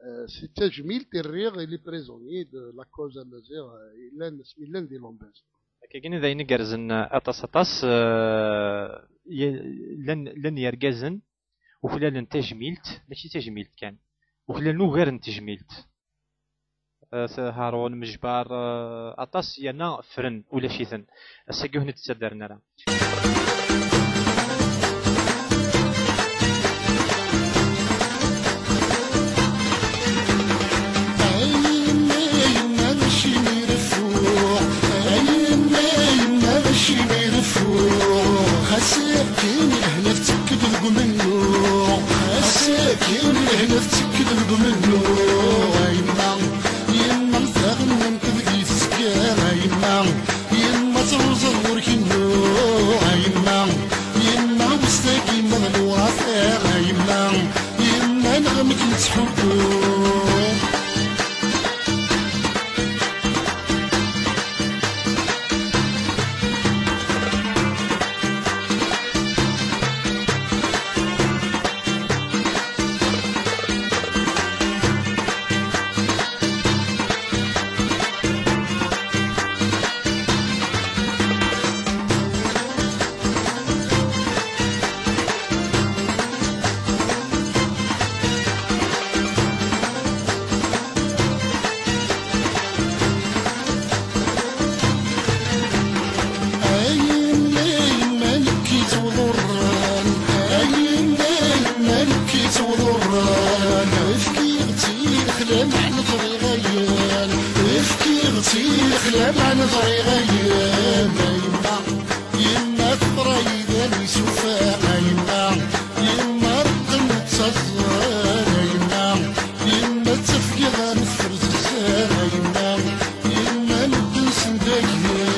eh, si d tajmilt i rriɣ i les prisonniers de la cause amaziɣ, eh, yellan, asmi llan di Lambez. Akkagini d ayen igerrzen, eh, aṭas, aṭas, eh, ye-, llan, llan yergazen uklalen tajmilt, mačči tajmilt kan, uklalen ugar n tejmilt. Eh, s-, Haṛun Mejbar, eh, aṭas yerna ffren, ulac-iten. Ass-agi ur ten-id-ttaddaren ara. Ay yemma, yemma, acimi reffuɣ? Ay yemma, yemma, acimi reffuɣ? Xas akken lehna tettekked deg umennuɣ, xas akken lehna tettekked deg umennuɣ. A yemma, yemma, taɣennant deg-i tezga, a yemma, yemma, truẓeḍ ur kennuɣ, a yemma, yemma, wis tagi ma d lewṛat, a yemma, yemma, neɣ amek nettḥuddu. Ay yemma, yemma, nekk yettwḍurren. Ay yemma, yemma, nekk yettwḍurren. Efkiɣ-tt i lexla meɛna ẓriɣ ayen. Efkiɣ-tt i lexla meɛna ẓriɣ ayen. A yemma, yemma, teḍra-yi-d isufa. A yemma, yemma, reqqem ttaẓen. A yemma, yemma, ttafgeɣ am tferzes. A yemma, yemma, medden send akya.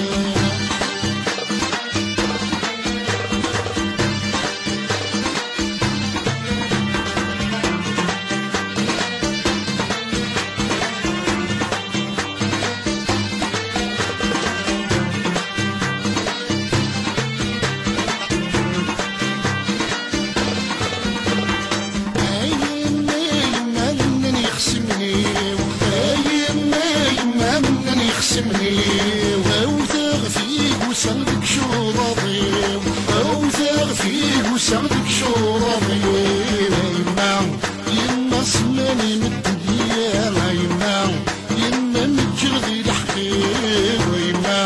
Ay yemma, yemma, nnan yexsimen-iw. Ay yemma, yemma, nnan yexsimen-iw. Awteɣ tigusa deg icuḍaḍ-iw. Awteɣ tigusa deg icuḍaḍ-iw. A yemma, yemma, semman i medden, a yemma, yemma, meǧǧeɣ di leḥqi-w, a yemma,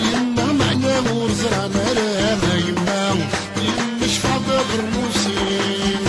yemma, meɛna ur ẓran ara, a yemma, yemma, cfeɣ d aɣermus-iw.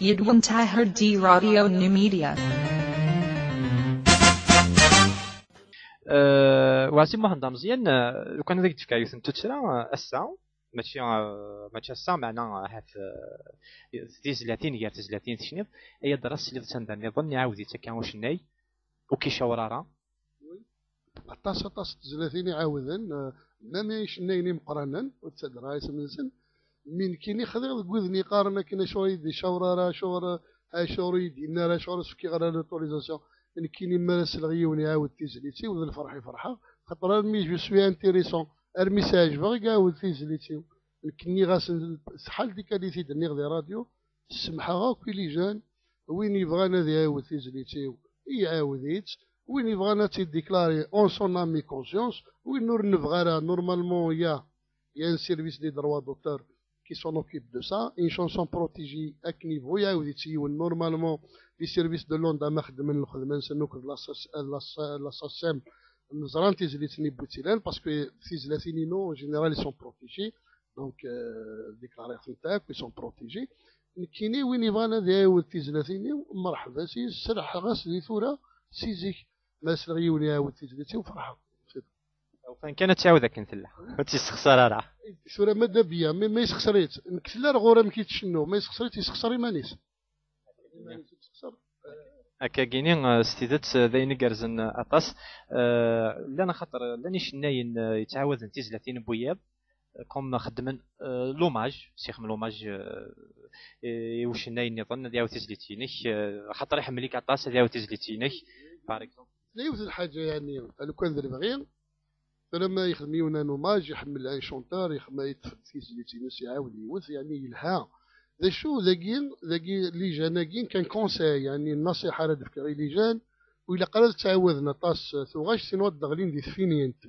Yedwem Tahar D Radio New Media. Weɛsim Muḥend Ameẓyan, eh, lukan ad ak-d-fkeɣ yiwet n tuttra, eh, ass-a, mačči, eh, mačči ass-a, meɛna, eh, ahat, eh, tizlatin, gar tizlatin tekniḍ, ay ad d-ras sliḍ sanda nniḍen, iɛawed-itt akka ucennay, ur k-icawar ara. Aṭas, aṭas n tezlatin iɛawden, eh, même icennayen imeqqranen, ur ttadreɣ isem-nsen, mi nekkini xdiɣ deg widen yeqqaren akken acuɣer i d-icawar ara, acuɣer, acuɣer i d-yenna ara, acuɣer ur s-fkiɣ ara l'autorisation. Nekkini mi ara sleɣ yiwen iɛawed tizlit-iw, d lferḥ i ferḥeɣ, xaṭer armi je suis intéressant, armi s-ɛejbeɣ i iɛawed tizlit-iw. Nekk nniɣ-asen, ṣṣeḥḥa di qualité d-nniɣ di radio, semḥeɣ akk i les jeunes, win yebɣan ad iɛawed tizlit-iw, iɛawed-itt, win yebɣan ad tt-id-déclarer en son âme et conscience, win ur nebɣi ara, normalement, il y a, il y a un service des droits d'auteur qui s'en occupe de ça, une chanson protégée akken yebɣu, iɛawed-itt yiwen, normalement, les services de l'ONDAM xeddmen lxedma-nsen akked la SACEM, neẓran tizlit-nni n Butilan, parce que tizlatin-inu, en général, elles sont protégées, donc, euh, déclarées-tent akk, elles sont protégées. Nekkini, win yebɣan ad iɛiwed tizlatin-iw, merḥba s-, serḥeɣ-as di tura, si zik, ma sleɣ yiwen iɛiwed tizlit-iw, ferḥeɣ. Ufan kan ad tɛawed akken tella, ur tt-yessexṣar ara. Tura ma d abiya, ma, ma yessexṣer-itt, nekk tella ar ɣur-i amek i tcennu, ma yessexṣer-itt, yessexṣer iman-is. Iman-is yessexṣer. Akkagini, eh, s tidet, eh, d ayen igerrzen, eh, aṭas. Eh, llan axaṭer, llan icennayen, eh, yettɛawaden tizlatin n wiyaḍ, eh, comme xeddmen, eh, l'hommage, sixem l'hommage, eh, i, i ucennay nniḍen, ad iɛawed tizlit-inek, eh, axaṭer iḥemmel-ik aṭas, ad iɛawed tizlit-inek, par exemple. Tella yiwet n lḥaǧa, yeɛni, lukan d lebɣi, tura ma yexdem yiwen un hommage, iḥemmel un chanteur, yex-, ma yeṭṭef-d tizlit-ines, iɛawed yiwet, yeɛni yelha. D acu, dagi, dagi, les jeunes-agi, kan conseil, yeɛni, nnaṣiḥa ara d-fkeɣ i les jeunes, ur ilaq ara ad ttɛawaden aṭas tuɣac, sinon ad d-ɣlin di tfinint.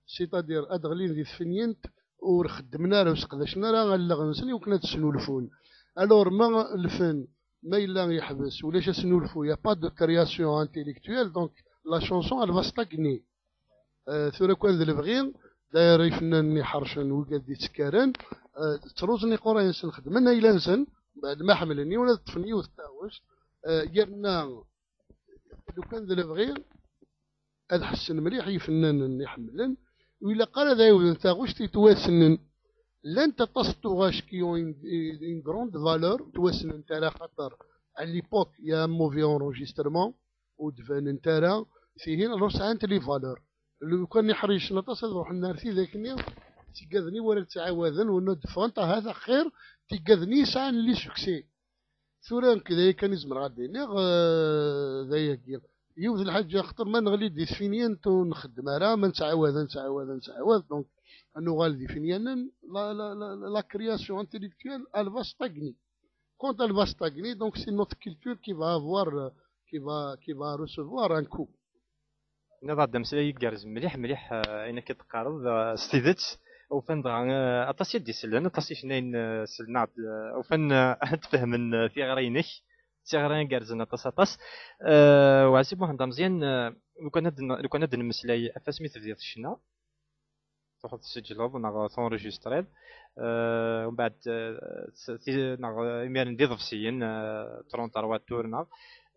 C'est-à-dire, ad d-ɣlin di tfinint, ur xeddmen ara, ur seqdacen ara allaɣ-nsen i wakken ad snulfun. Alors, ma lfen, ma yella yeḥbes, ulac asnulfu, il y a pas de création intellectuelle, donc la chanson, elle va stagner. Euh, tura kan d lebɣi, d'ailleurs ifennanen iḥercen, wigad d-ittekkaren, euh, ttruẓen iqura-nsen, xedmen ayla-nsen, mbeɛd ma ḥemmlen yiwen ad ṭṭfen yiwet n taɣect, euh, yerna lukan d lebɣi, ad ḥessen mliḥ yifennanen i ḥemmlen, ur ilaq ara ad ɛiwden taɣect yettwassnen. Llant aṭas n tuɣac qui ont une, une grande valeur, ttwassnent ara xaṭer, à l'époque, il y a un mauvais enregistrement, ur d-banent ara, tihin, alors sɛant les valeurs. Lukan iḥricen aṭas ad ruḥen ar tidak-nni, tigad-nni wara ttɛawaden, wala d-ffɣent, ahat axir, tigad-nni yesɛan les succès. Tura nekk d aya kan i zemreɣ ad d-iniɣ, eh, d ayagi. Yiwet n lḥaǧa, axaṭer ma neɣli-d di tfinient ur nxeddem ara, ma nettɛawad, nettɛawad, nettɛawad, donc ad nuɣal d ifinyanen, la, la, la, la création intellectuelle, elle va stagner. Quand elle va stagner, donc c'est notre culture qui va avoir, euh, qui va, qui va recevoir un coup. Tenniḍ-aɣ-d ameslay igerrzen mliḥ, mliḥ, eh, ayen akka d-teqqareḍ, eh, s tidet. Ufan dɣa, eh, aṭas i d-isellen, aṭas icennayen, eh, sellen-aɣ-d, eh, ufan, eh, ad fehmen, eh, tiɣri-inek. D tiɣri igerrzen aṭas, aṭas. Eh, Weɛzib Muḥend Ameẓyan, eh, lukan ad n-, lukan ad d-nemmeslay ɣef wasmi tebdiḍ ccna, truḥeḍ tseǧleḍ neɣ tunrejistriḍ, eh, umbeɛd, eh, s-, ti-, neɣ, eh, imiren d iḍebsiyen, eh, trente-trois tours neɣ,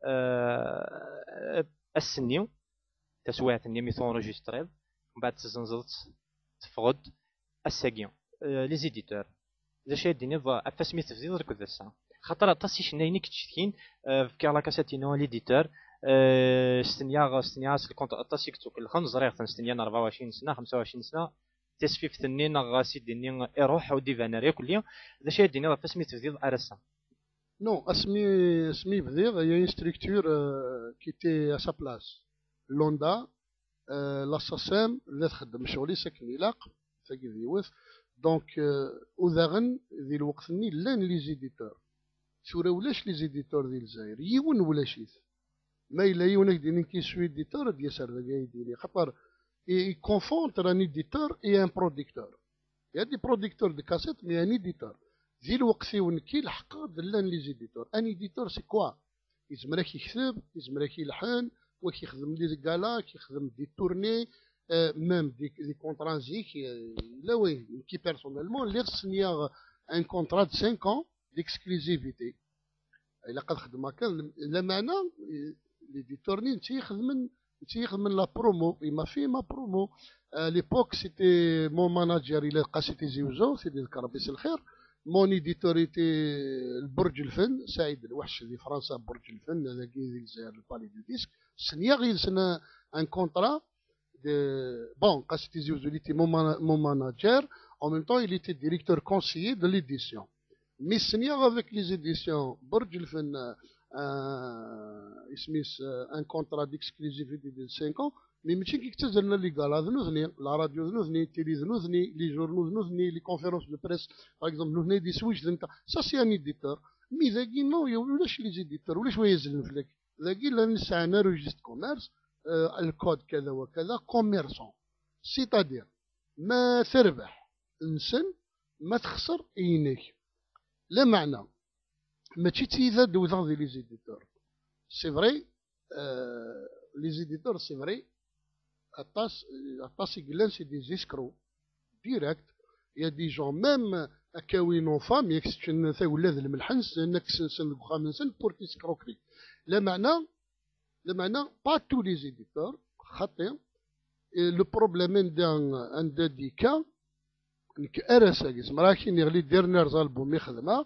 eh, ass-nni, taswiɛt-nni mi tunrejistriḍ, umbeɛd tezzenzeḍ-tt, teffeɣ-d, ass-agi, eh, les éditeurs. D acu ay d-tiniḍ ɣef wasmi tebdiḍ akked ass-a? Xaṭer aṭas icennayen i yettcetkin, eh, fkiɣ la cassette-inu à l'éditeur, eh, stenyaɣ, stenyaɣ-as lkunt aṭas i yettukellxen, ẓriɣ-ten stenyan rebɛa u ɛecrin sna, xemsa u ɛecrin sna, tasfift-nni neɣ C D-nni iruḥ, ur d-iban ara akk-lli. D acu ay d-tiniḍ ɣef wasmi tebdiḍ ar ass-a? Non, asmi, asmi bdiɣ, il y a une structure, euh, qui était à sa place. L'ONDA, euh, la SACEM, la txeddem ccɣel-is akken ilaq, tagi d yiwet. Donc, euh, u daɣen, di lweqt-nni, llan les éditeurs. Tura ulac les éditeurs di Lezzayer, yiwen ulac-it. Ma yella yiwen ad k-d-yinin qui suis éditeur, ad d-yas ar dagi ad yi-d-yini. Xaṭer, i, i confondre un éditeur et un producteur. Il y a des producteurs de cassettes, mais un éditeur. Di lweqt-iw nekki, lḥeqqa d llan les éditeurs. Un éditeur, c'est quoi? Yezmer ad k-yekteb, yezmer ad k-yelḥen, wa k-yexdem les galas, k-yexdem des tournées, euh, même des, des contrats zik, euh, yella wayen. Nekki, personnellement, lliɣ signeɣ un contrat de cinq ans d'exclusivité. Ilaq ad xedmeɣ kan, lameɛna, eh, l'éditeur-nni netta ixedmen, netta ixedmen la promo, il m'a fait ma promo. À l'époque, c'était mon manager, il a Sidi Tizi Ouzou, Sidi Rebbi s lxir. Mon éditeur était Burj El Fenn, Saïd El Wahch di Fransa, Burj El Fenn, dagi di Lezzayer, le Palais du Disque. Signiɣ yid-sen un, un contrat de, bon, Sidi Tizi Ouzou, il était mon mana-, mon manager, en même temps, il était directeur conseiller de l'édition. Mais signiɣ avec les éditions Burj El Fenn, euh, isem-is, euh, un contrat d'exclusivité de cinq ans, mais mačči kik ttazalen la Liga, la d nutni, la radio d nutni, télé d nutni, les journaux d nutni, les conférences de presse, par exemple, nutni d iswejden ta. Ça, c'est un éditeur. Mais dagi, non, ulac les éditeurs, ulac wa yazlen fell-ak. Dagi, llan sɛan un registre de commerce, euh, le code kada wa kada, commerçant. C'est-à-dire, ma terbeḥ, nsen, ma texser, inek. Lameɛna, mačči d tiyita d-wteɣ di les éditeurs. C'est vrai, euh, les éditeurs, c'est vrai, aṭas, aṭas i yellan, c'est des escrocs, direct. Il y a des gens, même, akka win en famille, yak seččen tagella d lmelḥ-nsen, ak sensen deg uxxam-nsen, pour t'escroquer. Lameɛna, lameɛna, pas tous les éditeurs, xaṭi. Et le problème anda, anda d-yekka, nekk ar ass-agi, zemreɣ ad k-iniɣ les derniers albums i xedmeɣ,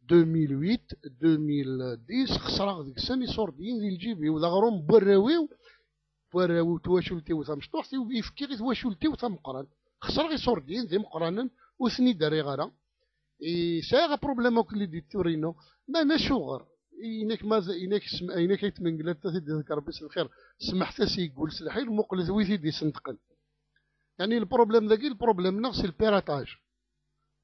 deux mille huit, deux mille dix, xesreɣ deg-sen iṣurdiyen di lǧib-iw, d aɣrum n warraw-iw, n warraw-iw, twacult-iw tamecṭuḥt, i fkiɣ i twacult-iw tameqqrant. Xesreɣ iṣurdiyen d imeqqranen, ur ten-id-rriɣ ara. I sɛiɣ aprublem akk l'éditeur-inu. Meɛna acuɣer? Inek ma, inek sm-, inek ay tmenglat, ad t-id-iḍker Rebbi s lxir. Smeḥt-as i yeggul s lḥil, muqlet wi t-id-isenṭqen. Yeɛni, le problème dagi, le problème-nneɣ, c'est le piratage.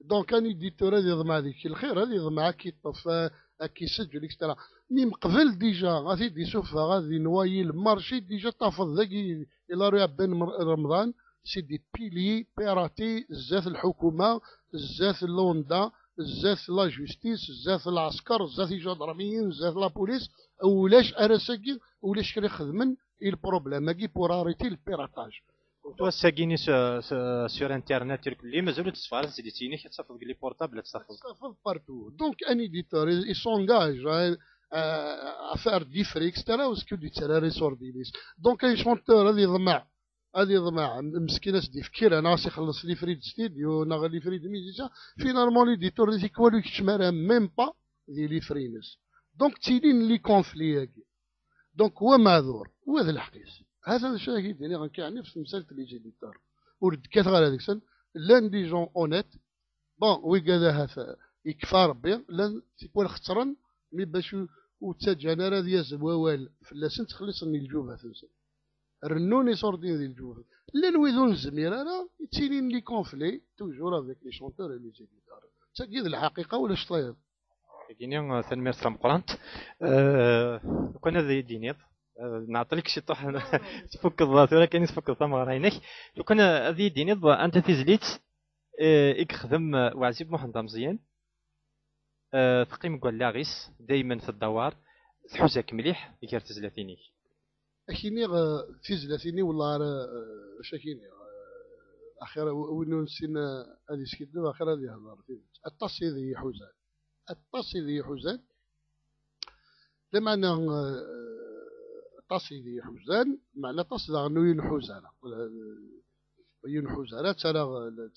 Donc, un éditeur ad iḍmeɛ deg-k lxir, ad iḍmeɛ ad k-iṭṭef, euh, ad k-iseǧǧel, et cetera. Mi meqbel, déjà, ad t-id-isuffeɣ, ad inwayi le marché, déjà tafeḍ dagi, ila Ru Ɛebban Mer-, Remḍan, c'est des piliers piratés, zdat lḥukuma, zdat l'onda, zdat la justice, zdat lɛesker, zdat ijadramiyen, zdat la police, ulac ar ass-agi, ulac kra ixedmen i le problème-agi pour arrêter le piratage. Tura ass-agi-ni sur, sur, sur Internet, irkelli, mazal ur d-tessefɣar tezlit-inek, ad tafeḍ deg les portables, ad tafeḍ. Ad tafeḍ partout. Donc, un éditeur, il, il s'engage à, à, à faire des frais, et cetera, parce que d-yettarra iṣurdiyen-is. Donc, un chanteur, ad iḍmeɛ, ad iḍmeɛ, meskin, ad s-d-yefk kra, neɣ ad s-ixelleṣ les frais de studio, neɣ les frais de musicien. Finalement, l'éditeur, di tikwal ur yekcim ara même pas di les frais-ines. Donc, ttilin les conflits-agi. Donc, wa meɛdur, wa d lḥeqq-is. Hatan d acu ara k-id-iniɣ nekk, yeɛni, ɣef temsalt n les éditeurs. Ur d-kkateɣ ara deg-sen. Llan des gens honnêtes. Bon, wigad ahat, eh, yekfa Rebbi, llan tikwal xettren, mi bac ur, ur ttaǧǧan ara ad yazem wawal fell-asen, ttxelliṣen di lǧubat-nsen. Rennun iṣurdiyen di lǧubat. Llan wid ur nezmir ara, yettilin les conflits, toujours avec les chanteurs et les éditeurs. D tagi d lḥaqiqa, ulac tayeḍ. Tagini, eh, tanemmirt tameqqrant. Eh, lukan ad iyi-d-tiniḍ, eh, nɛeṭṭel-ik ciṭuḥ, tfukkeḍ, tura kan i tfukkeḍ tameɣra-inek. Lukan, eh, ad iyi-d-tiniḍ anta tizlit, eh, i yexdem, eh, Weɛzib Muḥend Ameẓyan, eh, teqqim deg wallaɣ-is, daymen teddawar, tḥuza-k mliḥ gar tezlatin-ik. Ad k-iniɣ, eh, tizlatin-iw, wallah ara, eh, acu ad k-iniɣ, eh, axir w-, win ur nessin, eh, ad iskiddeb, axir ad ihder tidet. Aṭas i d iyi-iḥuzan. Aṭas i d iyi-iḥuzan. Lameɛna, eh, aṭas i d iyi-iḥuzan, meɛna aṭas daɣen ur yi-nḥuza ara. Eh, ur yi-nḥuza ara, ttarraɣ, eh,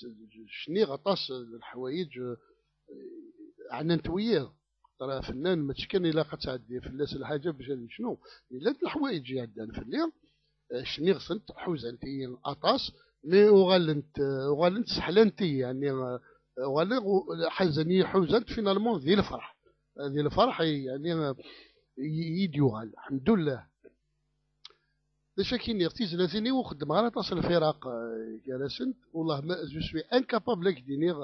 cniɣ aṭas n leḥwayeǧ, eh, ɛnan-t wiyiḍ. Tara afennan, mačči kan ilaq ad tɛeddi fell-as lḥaǧa bac ad yecnu. Llant leḥwayeǧ iɛeddan fell-i, eh, cniɣ-tent, ḥuzant-iyi aṭas, mi uɣalent, eh, uɣalent seḥlant-iyi, yeɛni, eh, uɣalen, ḥazan-iyi, ḥuzant, finalement, di lferḥ. Eh, di lferḥ, yeɛni, eh, i, i d-yuɣal, lḥemdullah. D acu akka i niɣ, tizlatin-iw ur xeddmeɣ ara aṭas lfiraq, eh, gar-asent, wallah ma, je suis incapable ad k-d-iniɣ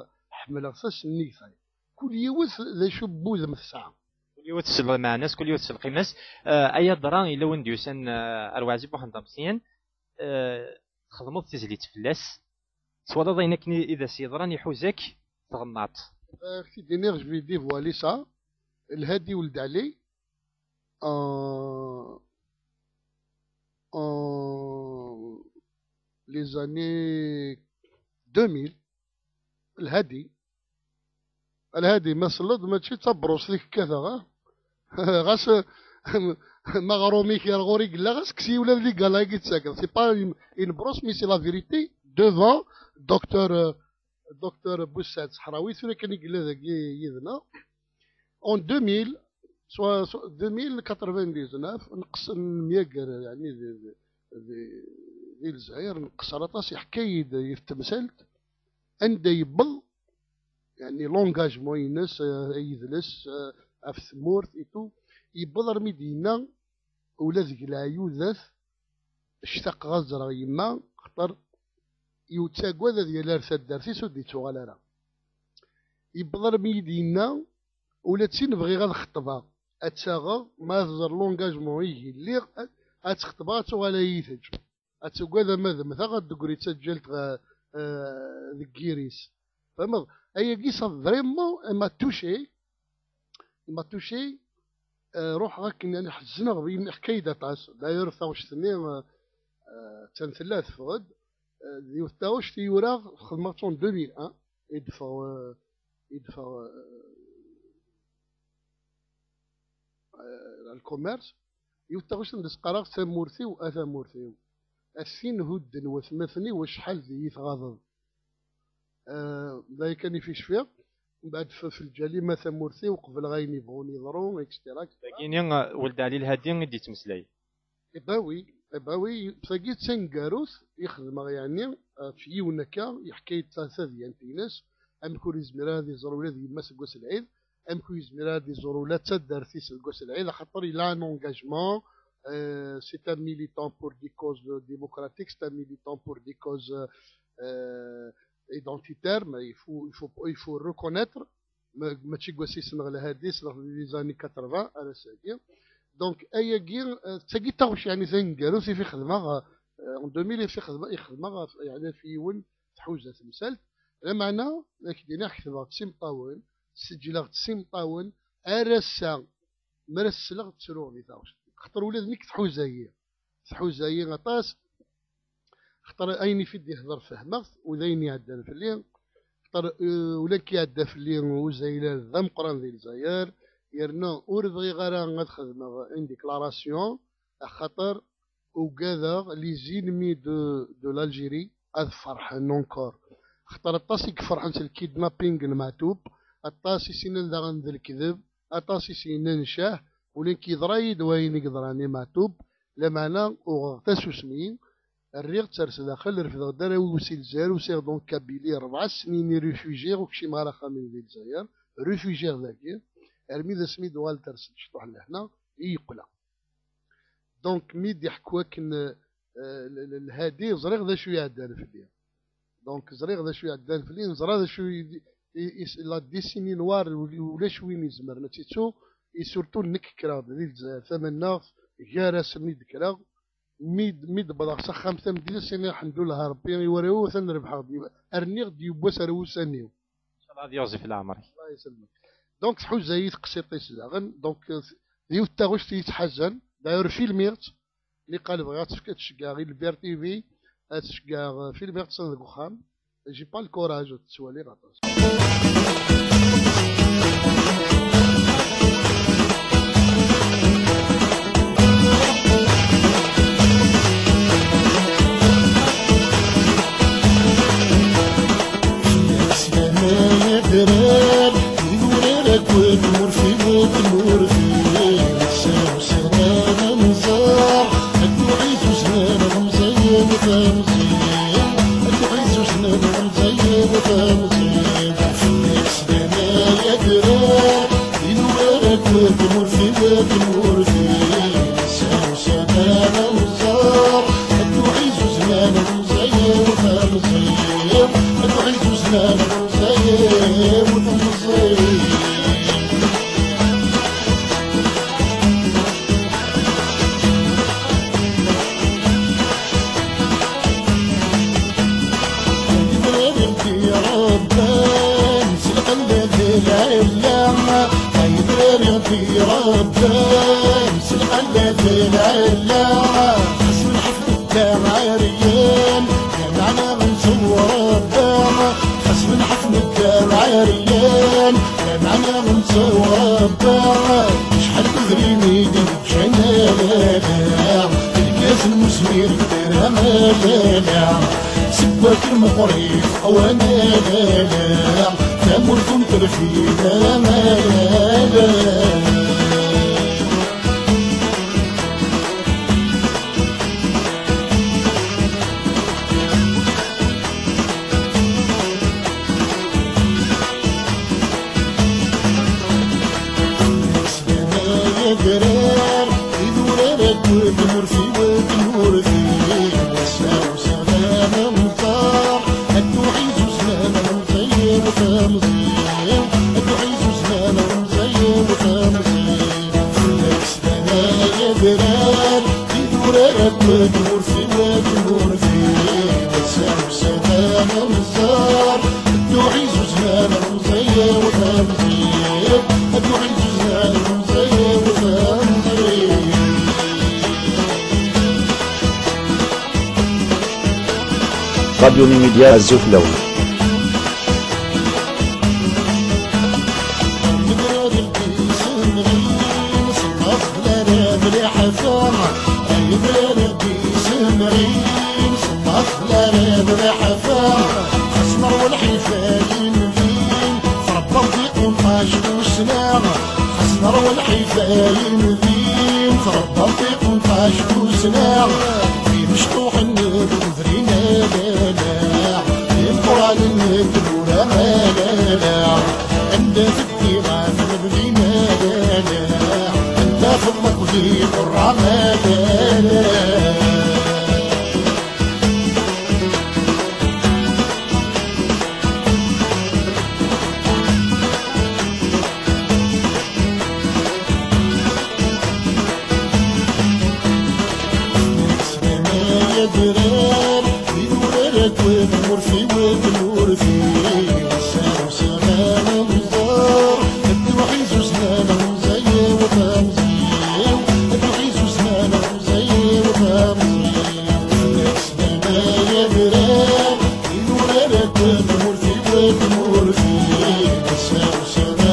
ḥemmleɣ ta s nnig ta. Kul yiwet d acu n wudem tesɛa. Kul yiwet s lmeɛna-s, kul yiwet s lqima-s. Eh, ay adra yella win d-yusan, eh, ar Weɛzib Muḥend Ameẓyan, eh, txedmeḍ tizlit fell-as, twalaḍ ayen akken i, i d as-yeḍran, iḥuza-k, tɣennaḍ. Eh, ak-t-id-iniɣ, je vais dévoiler ça. Lhadi Weld Ɛli, en, en les années deux mille. Lhadi. Lhadi, ma selleḍ, mačči d tabrust i k-kkateɣ, ah? Ɣas, ma ɣer-umi kra ɣur-i yella, ɣas kkes-iyi ula d les gars-agi i d-tettakeḍ. C'est pas une, une brosse, mais c'est la vérité. Devant docteur, euh, docteur Boussad Sahraoui, tura kan i yella dagi yid-neɣ. En deux mille, soit, soit deux mille quatre-vingt-dix-neuf, nqes-, nemyager, yeɛni, di, di, di, di Lezzayer, nqeṣṣer aṭas, yeḥka-yi-d yiwet temsalt, anda yewweḍ, yeɛni, l'engagement-ines, eh, yidles, eh, ɣef tmurt et tout, yewweḍ armi d-yenna, ula deg leɛyudat, ctaqeɣ ad ẓreɣ yemma, xaṭer yettagad ad yali ar taddart-is ur d-yettuɣal ara. Yewweḍ armi i d-yenna, ula d tin bɣiɣ ad xeṭbeɣ, ad tt-aɣeɣ, ma ad ẓer l'engagement i lliɣ, ad, ad tt-xeṭbeɣ, ad tuɣal ad iyi-teǧǧ. Ad tugad ama d mmteɣ, ad d-tegri d taǧǧalt ɣ-, eh, deg yiri-s. Tfehmeḍ? Ayagi, ça, vraiment, elle m'a touché. Elle m'a touché. Eh, ruḥeɣ akken, yani, ḥezneɣ, yeḥka-yi-d aṭas. D'ailleurs, taɣect-nni, eh, eh, attan tella, teffeɣ-d. Eh, d yiwet taɣect i uraɣ, xedmeɣ-tt en deux mille un. I d-teffeɣ, eh, i d-teffeɣ, eh, eh, le commerce. Yiwet taɣect anda s-qqareɣ: "Tamurt-iw, a tamurt-iw, a tin hudden watmaten-iw, acḥal d iyi-tɣaḍeḍ." Eh, d aya kan i fi cfiɣ. Mbeɛd f-, f lǧal-im, a tamurt-iw, qebleɣ ayen yebɣun yeḍru, et cetera, et cetera. Dagini, eh, Weld Ɛli Lhadi i d-yettmeslay. Eh ben oui, eh ben oui, tagi d taneggarut i xedmeɣ, yeɛni, eh, f yiwen akka, yeḥka-yi-d ta-, tadyant-ines, amek ur yezmir ara ad iẓer ula d yemma seg wass n lɛid, amek ur yezmir ara ad iẓer ula d taddart-is deg wass n lɛid, axaṭer il a un engagement, euh, c'est un militant pour des causes démocratiques, c'est un militant pour des causes, euh, identitaires, mais il faut, il faut, il faut reconnaître, ma-, mačči deg wass-is neɣ lhadi-s neɣ di les années quatre-vingts ar ass-agi. Donc, ayagi, euh, d tagi d taɣect, yeɛni, taneggarut i fi xedmeɣ, euh, en deux mille i fi xedmeɣ, i xedmeɣ ɣef, yeɛni, ɣef yiwen tḥuza temsalt. Lameɛna, ad k-d-iniɣ, ketbeɣ-d s imeṭṭawen, sseǧleɣ-d s imeṭṭawen, ar ass-a, mi ara s-sleɣ, ttruɣ di taɣect. Xaṭer ula d nekk tḥuza-yi. Tḥuza-yi aṭas, xaṭer ayen i fi d-yehder fehmeɣ-t, u d ayen iɛeddan fell-i. Xaṭer, eh, ula nekk iɛedda fell-i uzaylan d ameqqran di Lezzayer, yerna ur bɣiɣ ara ad xedmeɣ une déclaration, axaṭer ugadeɣ les ennemis de, de l'Algérie ad ferḥen encore. Xaṭer aṭas i iferḥen s lkidnapping n Meɛtub, aṭas i s-yennan daɣen d lekdeb, aṭas i s-yennan ccah, ula nekk yeḍra-yi-d wayen i yeḍran i Meɛtub, lameɛna uɣeɣ tasusmi, rriɣ-tt ar sdaxel, refdeɣ-d arraw-iw si Lezzayer, usiɣ-d en Kabylie, rebɛa snin i réfugié, ur kcimeɣ ara axxam-iw di Lezzayer, réfugié dagi, armi d asmi d-uɣalent ar s-d-cṭuḥ lehna, i yeqqleɣ. Donc, mi d-iḥekku akken, euh, l-, l-, Lhadi, ẓriɣ d acu iɛeddan fell-i. Donc, ẓriɣ d acu iɛeddan fell-i, neẓra d acu i, i, i, la décennie noire, ul-, ulac win izemren ad tt-ittu, et surtout nekk kkreɣ-d di Lezzayer tamaneɣt, gar-asen i d-kkreɣ, mi d-, mi d-wwḍeɣ s axxam tameddit, ad s-iniɣ ḥemdullah Rebbi, i warraw-iw atan rebḥeɣ-d, rniɣ-d yiwwas ar wussan-iw. Inchallah ad yeɣzif leɛmer-ik. Allah yesselmek. Donc, tḥuza-yi teqsiṭ-is daɣen. Donc, euh, d yiwet taɣect i yi-ttḥazan. D'ailleurs, filmiɣ-tt. Niqal bɣiɣ ad tefk-, ad tceggɛeɣ i Lbir T V, ad tceggɛeɣ, euh, filmiɣ-tt deg uxxam. J'ai pas le courage ad tt-ttwaliɣ aṭas. Fell-as lɛinaya adrar, wid urar akked tmurt-iw, tmurt-iw. Sɛu sɛu ad nẓer, ad tuɣal tussna n ɣemẓayen tamẓin, ad tuɣal tussna n ɣemẓayen tamẓin. Fell-as lɛinaya adrar, wid urar akked tmurt-iw, tmurt-iw. Sɛu sɛu ad nẓer, ad tuɣal tussna n ɣemẓayen tamẓin, ad tuɣal tussna n ɣemẓayen tamẓin. Ḥal tudrin i d-yeǧǧan alala, lgaz n wezmir dara alala, seg wakken meqqrit qwan alala, tamurt ur terfid alala. Adrar, idurar akked tmurt-iw, tmurt-iw. Ass-a usiɣ d amenzar, ad tuḥiz uzman amẓay-iw tamẓi-w, ad tuḥiz uzman amẓay-iw tamẓi. Fell-ak slan ay adrar, idurar akked tmurt-iw, tmurt-iw. Ass-a usiɣ d amenzar, ad tuḥiz uzman amẓay-iw tamẓi-w, ad tuḥiz uzman amẓay-iw tamẓi-w. Radio Numidya, azul fell-awen. Xas nerwa lḥif ay inebgi, tṛebbaḍ di qunṭac tussna. Xas nerwa lḥif ay inebgi, tṛebbaḍ di qunṭac tussna. Imecṭuḥen n tudrin alala, imeqqranen n tmura alala. Anda teddi ɣef lebni alala, anda tellmeq di qerra alala. Adrar, idurar akked tmurt-iw, tmurt-iw. Ass-a usiɣ d amenzar, ad tuḥiz uzman amẓay-iw tamẓi-w, ad tuḥiz uzman amẓay-iw tamẓi-w. Fell-ak slan ay adrar, idurar akked tmurt-iw, tmurt-iw. Ass-a usiɣ d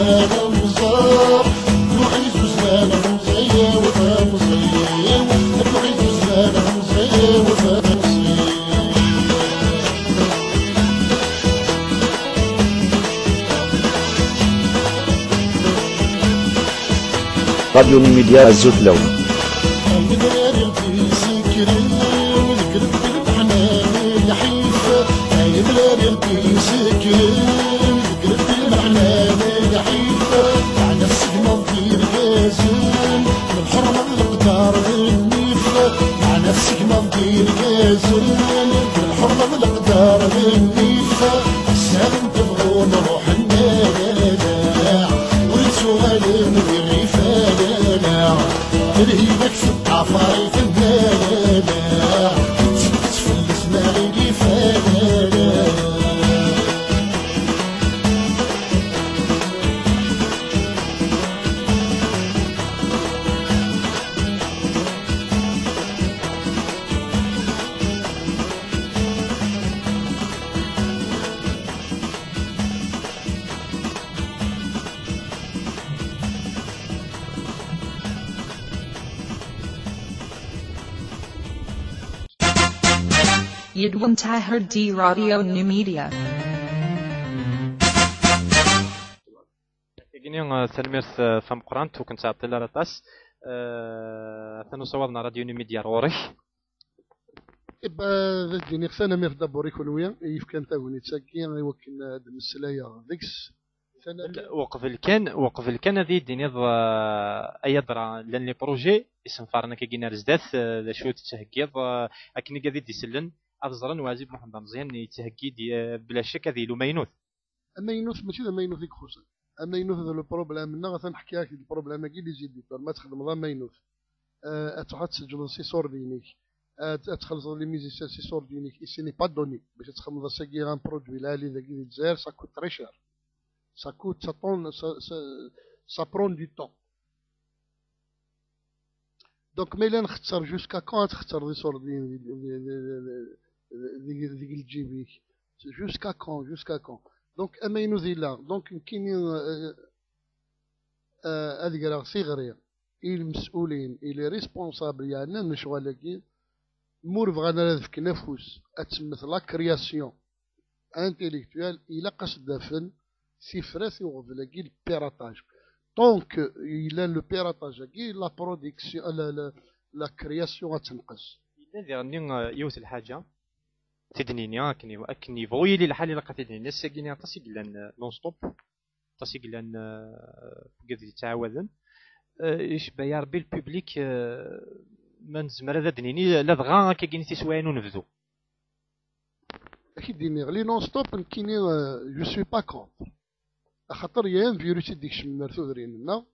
amenzar, ad tuḥiz uzman amẓay-iw tamẓi-w, ad tuḥiz uzman amẓay-iw tamẓi-w. Radio Numidya, azul fell-awen. Ay adrar isekren deg Rebbi lmeḥnan lḥif, ay adrar isekren deg Rebbi lmeḥnan lḥif, meɛna tseggmeḍ-d irgazen, lḥerma d leqder d nnif, meɛna tseggmeḍ-d irgazen, lḥerma d leqder d nnif, ssaɛd n tebɣu nruḥ. Ur ttuɣalen d iɣifalen, lhiba-k teṭṭafar-iten, tettekkes fell-as ma iɣifalen. Yedwem Tahar di Radio Numidya. Agini, eh, tanemmirt, eh, tameqqrant, ur ken-ttɛeṭṭil ara aṭas. Eh, atan usawaḍ n Radio Numidya ar ɣur-k. Iba, ad d-iniɣ tanemmirt d'abord i kunwi i yefkan tagnit-agi i wakken ad mmeslayeɣ deg-s. Tanemmirt. Uqbel kan, uqbel kan ad iyi-d-tiniḍ, eh, ay adra, llan les projets isenfaren akka gin ar zdat, eh, d acu tettheggiḍ, eh, akken i ad d-isellen ad ẓren Waɛzib Muḥend Ameẓyan yettheggi-d, eh, bla ccek ad yili umaynut. Amaynut mačči d amaynut i ixuṣṣen. Amaynut d le problème-nneɣ, atan ḥkiɣ-ak-d le problème-agi, les éditeurs, ma txedmeḍ amaynut, eh, ad truḥ ad tseǧleḍ s iṣurdiyen-ik, ad, ad txellṣeḍ les musiciens s iṣurdiyen-ik, et ce n'est pas donné. Bac ad txedmeḍ ass-agi un produit lɛali dagi di Lezzayer, ça coûte très cher. Ça coûte, ça tourne, ça, ça, ça prend du temps. Donc, ma yella nxetter, jusqu'à quand ad txetter iṣurdiyen di, di, di, di, di, di, di lǧib-ik? Jusqu'à quand, jusqu'à quand? Donc, amaynut yella. Donc, nekkini, euh, euh, ad greɣ tiɣri. i lmes'ulin, i les responsables yeɛnan lecɣal-agi, ma ur bɣan ara ad fken afus ad temmet la création intellectuelle, ilaq ad s-d-afen tifrat i uɣbel-agi, le piratage. Tant que yella le piratage-agi, la production, la, la, la création ad tenqes. Yella diɣenni, eh, yiwet lḥaǧa, tid-nini akken i-, akken yebɣu yili lḥal ilaq ad tid-nini. Ass-agi-ni aṭas i yellan, eh, non-stop, aṭas i yellan, eh, wigad yettɛawaden. Eh, icebba ya Rebbi le public, eh, ma nezmer ad d-nini, ladɣa akkagini tiswayin unebdu. Ad k-id-iniɣ, les non-stop, nekkini, euh, je suis pas contre. Axaṭer il y a un virus i d-ikecmen ar tudrin-nneɣ.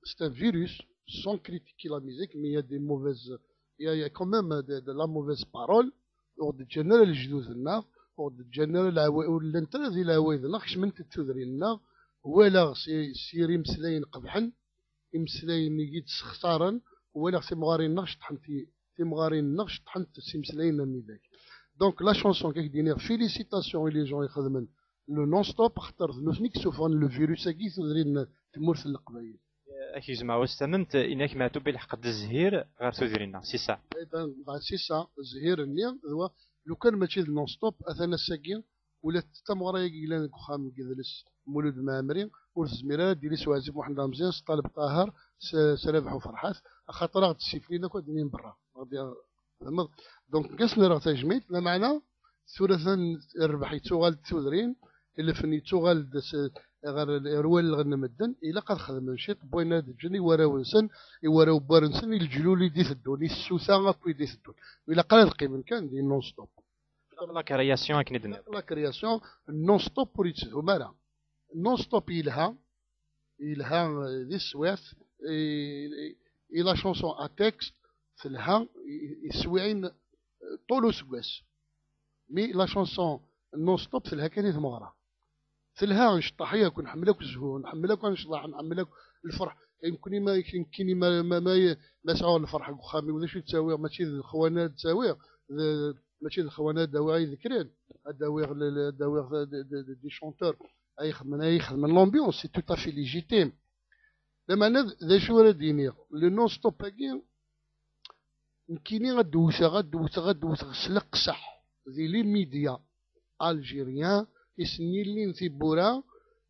C'est un virus, sans critiquer la musique, mais il y a des mauvaises, il y a, il y a quand même de, de la mauvaise parole. Ur d-ǧǧan ara lejdud-nneɣ, ur d-ǧǧan ara leɛwa-, ur llant ara di leɛwayed-nneɣ, kecment-d tudrin-nneɣ. Walaɣ s, s yir imeslayen qebḥen, imeslayen i yi-d-ssexṣaren, walaɣ timɣarin-nneɣ ceṭṭḥent i, timɣarin-nneɣ ceṭṭḥent s imeslayen am widak. Donc, la chanson, kak d-iniɣ, félicitations i les gens ixedmen le non-stop, axaṭer d nutni i yessufɣen le virus-agi i tudrin n tmurt n Leqbayel. Ak yezmeɛ wass tamment, inak Meɛtub ilḥeq-d zzhir ɣer tudrin-nneɣ, c'est ça. Eh ben, ben, c'est ça, zzhir-nni, d wa, lukan mačči d non-stop, atan ass-agi, ula d tameɣra-agi yellan deg uxxam n yidles Mulud Mɛemmri, ur tezmir ara ad d-tili s Uɛzib Muḥend Amezyan, s Ṭaleb Ṭaher, s, s Rabeḥ Uferḥat, axaṭer ad ɣ-d-ssiflin akk ad d-inin berra. Ɣ-d-, tfehmeḍ? Donc, gas n rreɣ tajmilt, lameɛna, tura atan rrbeḥ yettuɣal d tudrin, lfen yettuɣal-d s, ɣer, ɣer walleɣ n medden, ilaq ad xedmen ciṭ, n wayen ad ǧǧen i warraw-nsen, i warraw n warraw-nsen, i leǧlul i d-iteddun, i tsuta akk i d-iteddun. Ilaq ara ad qqimen kan di non-stop. La création, akken i d-nniḍ. La création, non-stop ur yettdum ara. Non-stop yelha, yelha, euh, di teswiɛt, et, et, et la chanson à texte telha i, i teswiɛin, euh, ṭul useggas. Mais la chanson non-stop telha kan i tmeɣra. Telha, nceṭṭaḥ yakk, nḥemmel akk zzhu, nḥemmel akk anecḍaḥ, nḥemmel akk lferḥ. Nekkni ma, nekkini ma, ma, ma, ma sɛuɣ lferḥ deg uxxam-iw, d acu i d-ttawiɣ? Mačči d lexwana i d-ttawiɣ, d, mačči d lexwana ad d-awiɣ ay d-kkren, ad d-awiɣ le, le, ad d-awiɣ de, de, de, de, des chanteurs ay ixedmen, ay ixedmen l'ambiance, c'est tout à fait légitime. Lameɛna d, d acu ara d-iniɣ? Le non-stop-agi, nekkini ad d-wteɣ, ad d-wteɣ, ad d-wteɣ s leqseḥ di les médias algériens i sen-yillin tiwwura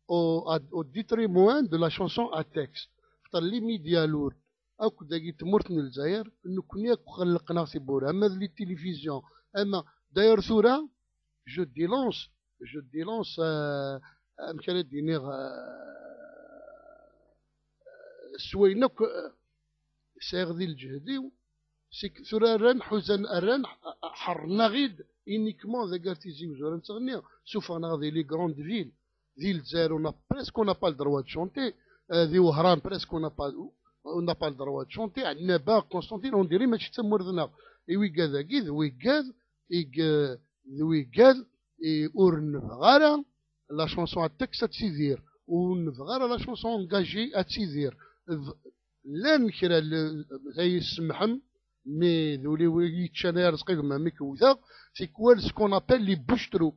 au, à, au détriment de la chanson à texte. Xaṭer les médias lourds akk dagi tmurt n Lezzayer, nekkni akk ɣellqen-aɣ tiwwura, ama d les télévisions, ama, d'ailleurs tura, je dénonce, je dénonce, euh, amek ara d-iniɣ, euh, s wayen akk, euh, sɛiɣ di lǧehd-iw, c'est que tura rran, ḥuzan, rran, ḥ-, ḥerren-aɣ-id uniquement deg ar Tizi Uzzu, ara nettɣenni, sufɣen-aɣ di les grandes villes, di Lezzayer, on a, presque on n'a pas le droit de chanter, euh, di Wehran, presque on n'a pas, on n'a pas le droit de chanter, Ɛennaba, Constantine, on dirait mačči d tamurt-nneɣ. I wigad-agi, d wigad, i, d wigad, i ur nebɣa ara la chanson à texte ad tidir, ur nebɣa ara la chanson engagée ad tidir. D-, llan kra l-, ay semḥem, mais d ul-iw i yeččan ay arezq i gma mi k-wteɣ, tikwal ce qu'on appelle les bouches-trous.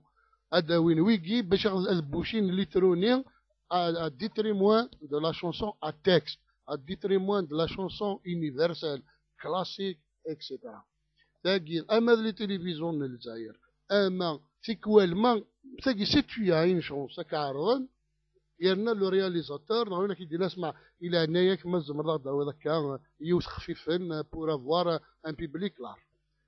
Ad d-awin wigi bac ad, ad bouchin les trous-nni à, à détriment de la chanson à texte, à détriment de la chanson universelle, classique, et cetera. Dagi, ama d les télévisions n Lezzayer, ama tikwal ma, tagi, si tu as une chance, ad k-ɛerḍen, yerna le réalisateur, neɣ win ak-id-yenna, "Sma, i leɛnaya-k, ma tzemreḍ ad aɣ-d-tawiḍ akka, yiwet xfifen, pour avoir un public large."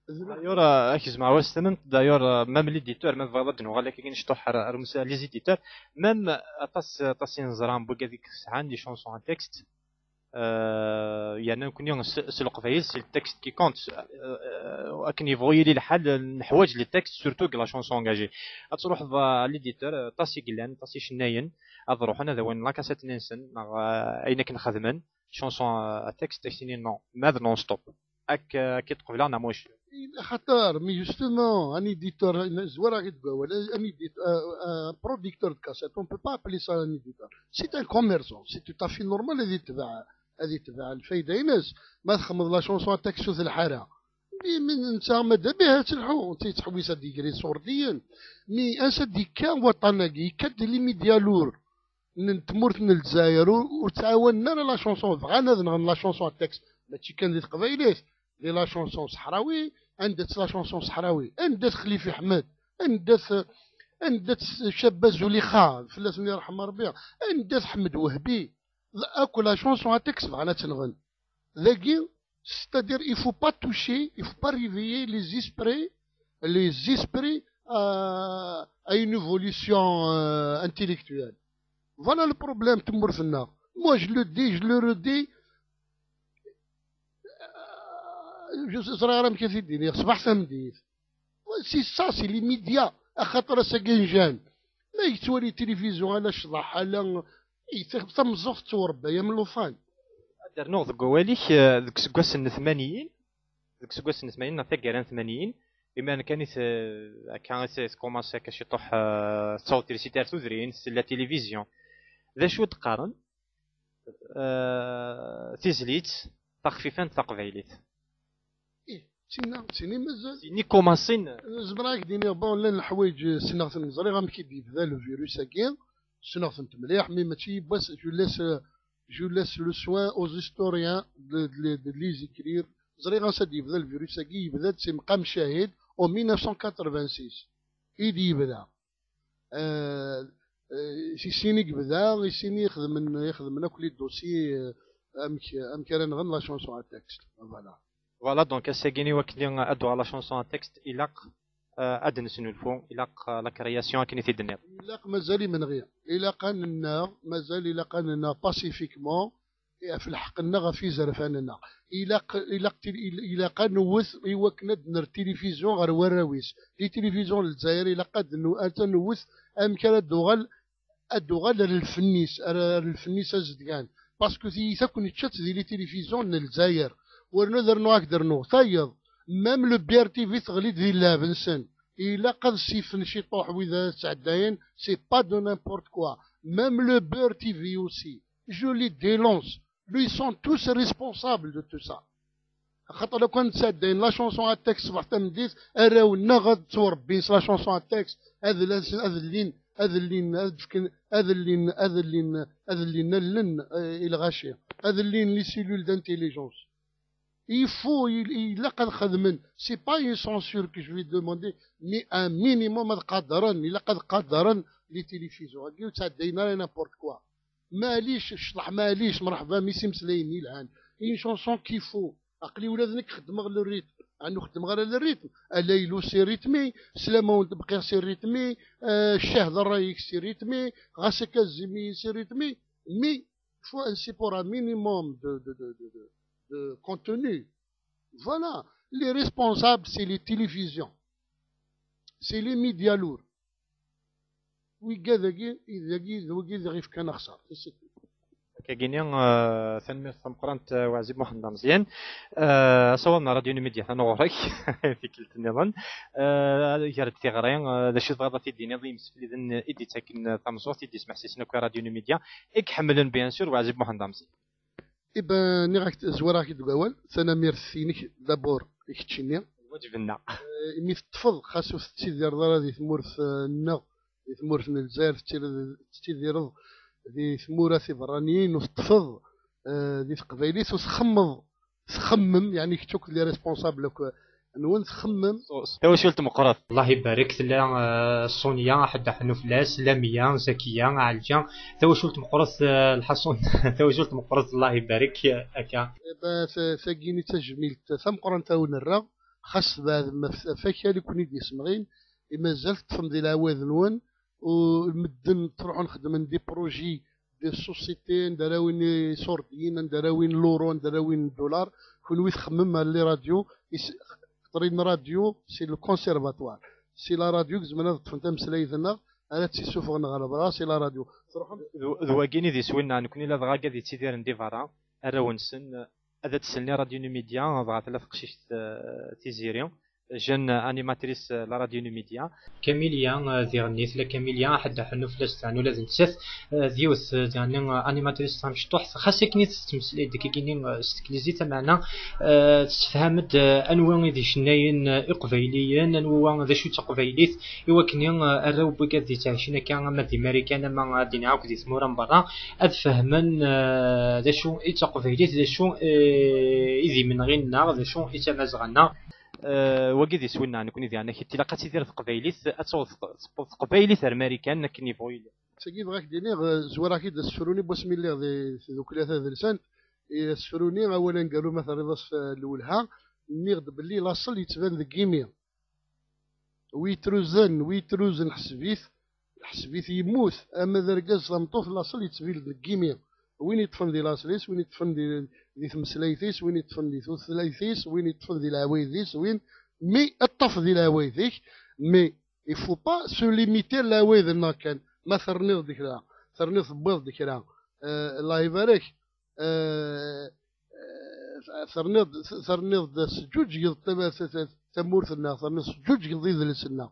D'ailleurs, euh, ak zemreɣ wass tamint, d'ailleurs, euh, même l'éditeur, ma tebɣiḍ ad d-nuɣal akka, necṭuḥ ar, ar umsa-, les éditeurs, même aṭas, aṭas i neẓra n wigad i yesɛan des chansons à texte, euh, yerna nekkni s, s leqbayel, c'est le texte qui compte, euh, euh, akken yebɣu yili lḥal, neḥwaǧ les textes, surtout deg la chanson engagée. Ad truḥeḍ, euh, à l'éditeur, euh, aṭas i yellan, aṭas icennayen, ad ruḥen ad awin la cassette-nni-nsen, neɣ, euh, ayen akken xedmen, chanson, euh, à texte, ad k-tini non, ma d non-stop. Ak-, ak-id-qebleɣ neɣ mačči? Xaṭer, mais justement, un éditeur, zwar-aɣ-id deg wawal, un éditeur, euh, un producteur de cassette, on peut pas appeler ça un éditeur. C'est un commerçant, c'est tout à fait normal ad itbeɛ, ad itbeɛ lfayda-ines. Ma txedmeḍ la chanson à texte ur telḥa ara. Mais, mais netta ma d abih ad telḥu, netta yettḥewwis ad d-yegri iṣurdiyen. Mais ansa d-yekka waṭṭan-agi? Yekka-d les médias lourds. n tmurt n Lezzayer ur, ur ttɛawanen ara la chanson, bɣan ad nɣen la chanson à texte, mačči kan di teqbaylit, di la chanson seḥrawi. Anda-tt la chanson seḥrawi? Anda-t Xlifi Ḥmed? Anda-t, anda-t Cabba Zulixa, fell-asen yerḥem Rebbi? Anda-t Ḥmed Wehbi? Akk la chanson à texte bɣan ad tt-nɣen. Dagi, c'est-à-dire, il faut pas toucher, il faut pas réveiller les esprits, les esprits à, à une évolution euh, intellectuelle. Voilà le problème, tmurt-nneɣ. Moi, je le dis, je le redis, euh, je ẓriɣ ara amek ad t-id-iniɣ, ṣṣbeḥ tameddit. C'est ça, c'est les médias. Axaṭer ass-agi njan. Ma yettwali tilifizyu ala ccḍeḥ, ala, i, tameẓẓuɣt tettwarebba-yam llufan. Ad d-rnuɣ deg wawal-ik, eh, deg useggas n tmaniyin, deg useggas n tmaniyin neɣ taggara n tmaniyin, imiren kan i t-, akka i t-, tkumansi akka ciṭuḥ, eh, tettaweḍ trisiti ar tudrin, tella tilivizyu. D acu i d-qqaren? Eh, tizlit taxfifant taqbaylit. Ih, tinna, tini mazal. Tini kumansin. Zemreɣ ad k-d-iniɣ, bon, llan leḥwayeǧ ssneɣ-ten, ẓriɣ amek i d-yebda le virus-agi, ssneɣ-tent mliḥ, mais mačči yiwwas, je laisse, je laisse le soin aux historiens de, de, de les écrire. Ẓriɣ ansa d-yebda le virus-agi, yebda-d si Mqam Cahid en mille neuf cent quatre-vingt-six i d-yebda. Eh, eh, si sin i yebda, i sin i ixedmen, ixedmen akk les dossiers, eh, amek, amek ara nɣen la chanson à texte. Voilà. Voilà, donc ass-agi i wakken ad d-tuɣal la chanson à texte, ilaq, eh, ad d-nesnulfu, ilaq, eh, la création akken i t-id-tenniḍ. Ilaq mazal imenɣi, ilaq ad nennaɣ, mazal ilaq ad nennaɣ pacifiquement, ɣef lḥeqq-nneɣ, ɣef yizerfan-nneɣ. Ilaq, ilaq, til-, il-, ilaq ad newwet i wakken ad d-nerr tilifizyu ɣer warraw-is. Di tilifizyu n Lezzayer ilaq ad nu-, ad newwet amek ara d-uɣal, ad d-uɣal ar lfen-is, ar, ar lfen-is azedgan. Parce que tiyita akk nečča-tt di les télévisions n Lezzayer. Wernu ad rnuɣ ad k-d-rnuɣ tayeḍ. Même le B R T V teɣli-d di llɛeb-nsen. Ilaq ad sifen ciṭuḥ wid ara sɛeddayen, c'est pas de n'importe quoi. Même le B R T V aussi. Je les dénonce. Ils sont tous responsables de tout ça. Axaṭer lakan ttɛeddayen la chanson à texte ṣṣbeḥ tameddit, arraw-nneɣ ad ttwarebbin s la chanson à texte, ad l-, ad llin, ad llin, ad fken, ad llin, ad llin, ad llin allen, eh, i lɣaci, ad llin les cellules d'intelligence. Il faut, il, ilaq ad xedmen. C'est pas une censure que je vais demander, mais un minimum ad qadren, ilaq ad qadren les télévisions-agi ur ttɛeddayen ara n'importe quoi. Maɛlic, ccḍeḥ maɛlic, mṛeḥba, mi s-imeslayen yelhan. Une chanson qu'il faut. Aql-i ula d nekk xeddmeɣ le rythme. Ɛni ur xeddmeɣ ara le rythme? Alaylu c'est rythmé, Slamawent Bqir c'est rythmé, euh, Ccah d ṛṛay-ik c'est rythmé, ɣas akka Zimi c'est rythmé. Mais il faut un support, un minimum de, de, de, de, de, de contenu. Voilà. Les responsables, c'est les télévisions. C'est les médias lourds. Wigad-agi, dagi, d wigi i d aɣ-ifkan axṣar. Akkagini, eh, tanemmirt tameqqrant, eh, Waɛzib Muḥend Ameẓyan. Eh, asawaḍ n Radio Numidya, atan ɣur-k, tikkelt nniḍen. Eh, gar-d tiɣri, eh, d acu tebɣiḍ ad t-id-tiniḍ i yimsefliden i d-ittaken, eh, tameẓẓuɣt, i d-ismeḥsisen akk i Radio Numidya, i iḥemmlen, bien sûr, Waɛzib Muḥend Ameẓyan? Iban, nniɣ-ak-d, zwareɣ-ak-d deg wawal, tanemmirt-inek d'abord i keččini. Lwaǧeb-nneɣ. Eh, imi teṭṭfeḍ, xas ur tettidireḍ ara di tmurt, eh, nneɣ, di tmurt n Lezzayer, tettidireḍ, tettidireḍ di tmura tiberraniyin, ur teṭṭfeḍ, eh, di teqbaylit, ur txemmeḍ, txemmem, yeɛni kečč akk les responsables akk nwen txemmem. Tawacult meqqret. Allah ibarek, tella, eh, Sonia, ḥedd aḥennu fell-as, Lamia, Zakiya, Ɛelǧa. Tawacult meqqret, eh, lḥaṣun, tawacult meqqret, Allah ibarek, eh, akka. Eh, ba, ta-, tagini d tajmilt tameqqrant a wen-rreɣ, xas tbeɛdem ɣef, ɣef wakal i ken-id-yessemɣin, i mazal teṭṭfem di leɛwayed-nwen, u medden ttruḥun xeddmen des projets de société, anda ara win iṣurdiyen, anda ara win l'euro, anda ara win dollar. Kunwi txemmem ar les radios, is-, xaṭer une radio, c'est le conservatoire. Si la radio i izemren ad ṭṭfen tameslayt-nneɣ, ara tt-isuffɣen ɣer lebra, c'est la radio. Truḥem. D, d wagini d iswi-nneɣ, nekni ladɣa akka d ittidiren di berra, arraw-nsen, ad d-sellen i Radio Numidya, dɣa tella teqcict, eh, Tiziri, Jeune animatrice, euh, la radio Numidia. Camilla, euh, diɣen tella Camilla, ḥedd ḥennu fell-as daɣen ula d nettat, euh, d yiwet, euh, diɣen, euh, animatrice tamecṭuḥt, xas akken i tettmeslay-d akkagini, euh, s teglizit, ameɛna, euh, tessefham-d, euh, anwa i d icennayen, euh, iqbayliyen, anwa d acu d taqbaylit, i wakken, euh, arraw n wigad d-yettɛicin akka ama di Marikan ama ad d-iniɣ akk di tmura n berra, ad fehmen, euh, d acu i d taqbaylit, d acu, euh, i d imenɣi-nneɣ, d acu i d tamazɣa-nneɣ. Eh, wagi d iswi-nneɣ, nekkni di Ɛnakit, ilaq ad tidir teqbaylit, ad taweḍ teq-, tewweḍ teqbaylit ar Marikan akken yebɣu yili. Tagi bɣiɣ ak-d-iniɣ, eh, zwareɣ-ak-id asefru-nni n wasmi lliɣ di tdukla tadelsant, eh, asefru-nni awal aneggaru ma terriḍ-as, eh, lwelha, nniɣ-d belli laṣel yettban deg yimi. Wi yettruzen, wi yettruzen ḥseb-it, ḥseb-it yemmut, ama d argaz tameṭṭut laṣel yettbil deg yimi. Win yeṭṭfen di laṣel-is, win yeṭṭfen di, di tmeslayt-is, win yeṭṭfen di tutlayt-is, win yeṭṭfen di leɛwayed-is, win, mi ṭṭef di leɛwayed-ik, mais il faut pas se limiter leɛwayed-nneɣ kan. Ma terniḍ-d kra, terniḍ tewwiḍ-d kra, eh, Allah ibarek, eh, eh, terniḍ, terniḍ-d sǧuǧgeḍ tama-, ta-, ta-, tamurt-nneɣ, terniḍ sǧuǧgeḍ idles-nneɣ.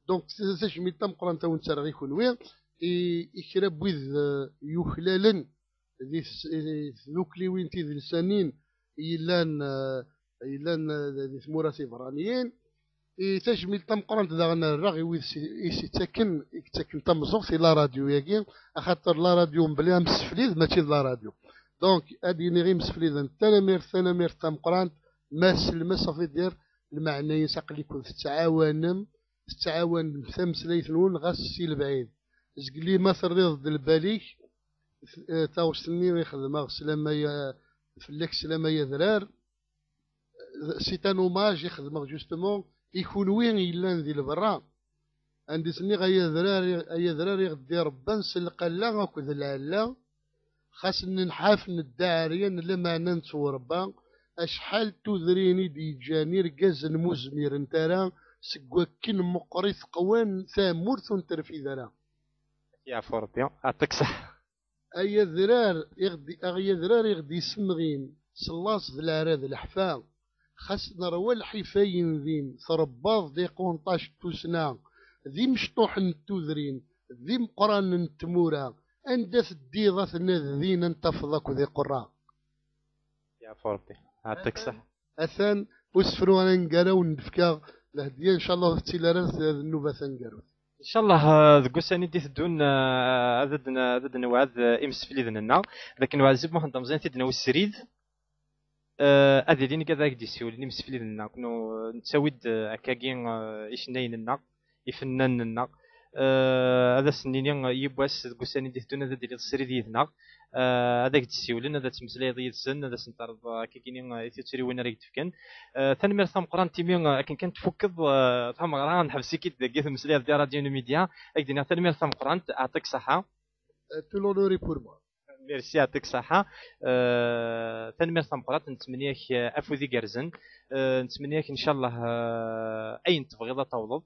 Donc, t-, tajmilt tameqqrant a wen-ttarreɣ i kunwi, i, i kra n wid, eh, yuklalen di tes-, di tdukliwin tidelsanin yellan, eh, yellan, eh, di tmura tiberraniyin. I tajmilt tameqqrant daɣen rreɣ i wid si-, i s-ittaken, i yettaken tameẓẓuɣt i la radio-yagi, axaṭer la radio mebla amseflid mačči d la radio. Donc, ad iniɣ imsefliden, tanemmirt, tanemmirt tameqqrant, ma sellem-as, ça veut dire, lmeɛna-is aql-iken tettɛawanem, tettɛawanem tameslayt-nwen ɣas si lebɛid. Zgelli ma terriḍ-d lbal-ik, eh, taɣect-nni i xedmeɣ s lamaya, fell-ak s lamaya adrar, c'est un hommage i xedmeɣ justement i kunwi yellan di lberra. Anda i s-nniɣ, ay adrar, ay adrar i ɣ-d-irebban s lqella akked lɛella, xas nenḥaf nedda ɛeryan, lameɛna nettwarebba, acḥal n tudrin i d-yeǧǧan irgazen ur zmirent ara, seg wakken meqqrit qwan tamurt ur n-terfid ara. Yeɛfu Rebbi, ɛṭik ṣṣeḥḥa. Ay adrar i ɣ-d-, ay adrar i ɣ-d-isemɣin s laẓ d leɛra d leḥfa, xas nerwa lḥif ayen din, trebbaḍ-d iqunṭac n tussna, d imecṭuḥen n tudrin, d imeqqranen n tmura, anda teddiḍ a tnad din a n-tafeḍ akked iqerra. Yeɛfu Rebbi, ɛṭik ṣṣeḥḥa. Atan usefru aneggaru i wen-d-fkeɣ, lehdiya, ncallah ur tettili ara d nnuba taneggarut. Ncallah, eh, deg ussan i d-iteddun, eh, ad d-, ad d-newɛed, eh, imsefliden-nneɣ, d akken Ɛazib Muḥend Amẓyan i d-nawi srid, eh, ad ilin igad ad ak-d-issiwlen imsefliden-nneɣ. Knu-, nettawi-d, eh, akkagi, eh, icennayen-nneɣ, ifennanen-nneɣ. Eh, ad asen-nini, eh, yiwwas deg ussan i d-iteddun ad d-iliḍ srid yid-neɣ. Eh, ad ak-d-ssiwlen, ad tmeslayeḍ yid-sen, ad asen-terreḍ, eh, akkagini, eh, i tuttriwin ara k-d-fken. Eh, tanemmirt tameqqrant imi, eh, akken kan tfukkeḍ, eh, tameɣra, neḥbes-ik-id dagi, temmeslayeḍ di Radio Numidia. Ad k-d-iniɣ tanemmirt tameqqrant, ɛṭik ṣṣeḥḥa. Eh, tout l'honneur est pour moi. Merci, ɛṭik ṣṣeḥḥa. Eh, tanemmirt tameqqrant, nettmenni-ak, eh, afud igerrzen. Eh, nettmenni-ak, ncallah, eh, ayen tebɣiḍ ad tawḍeḍ.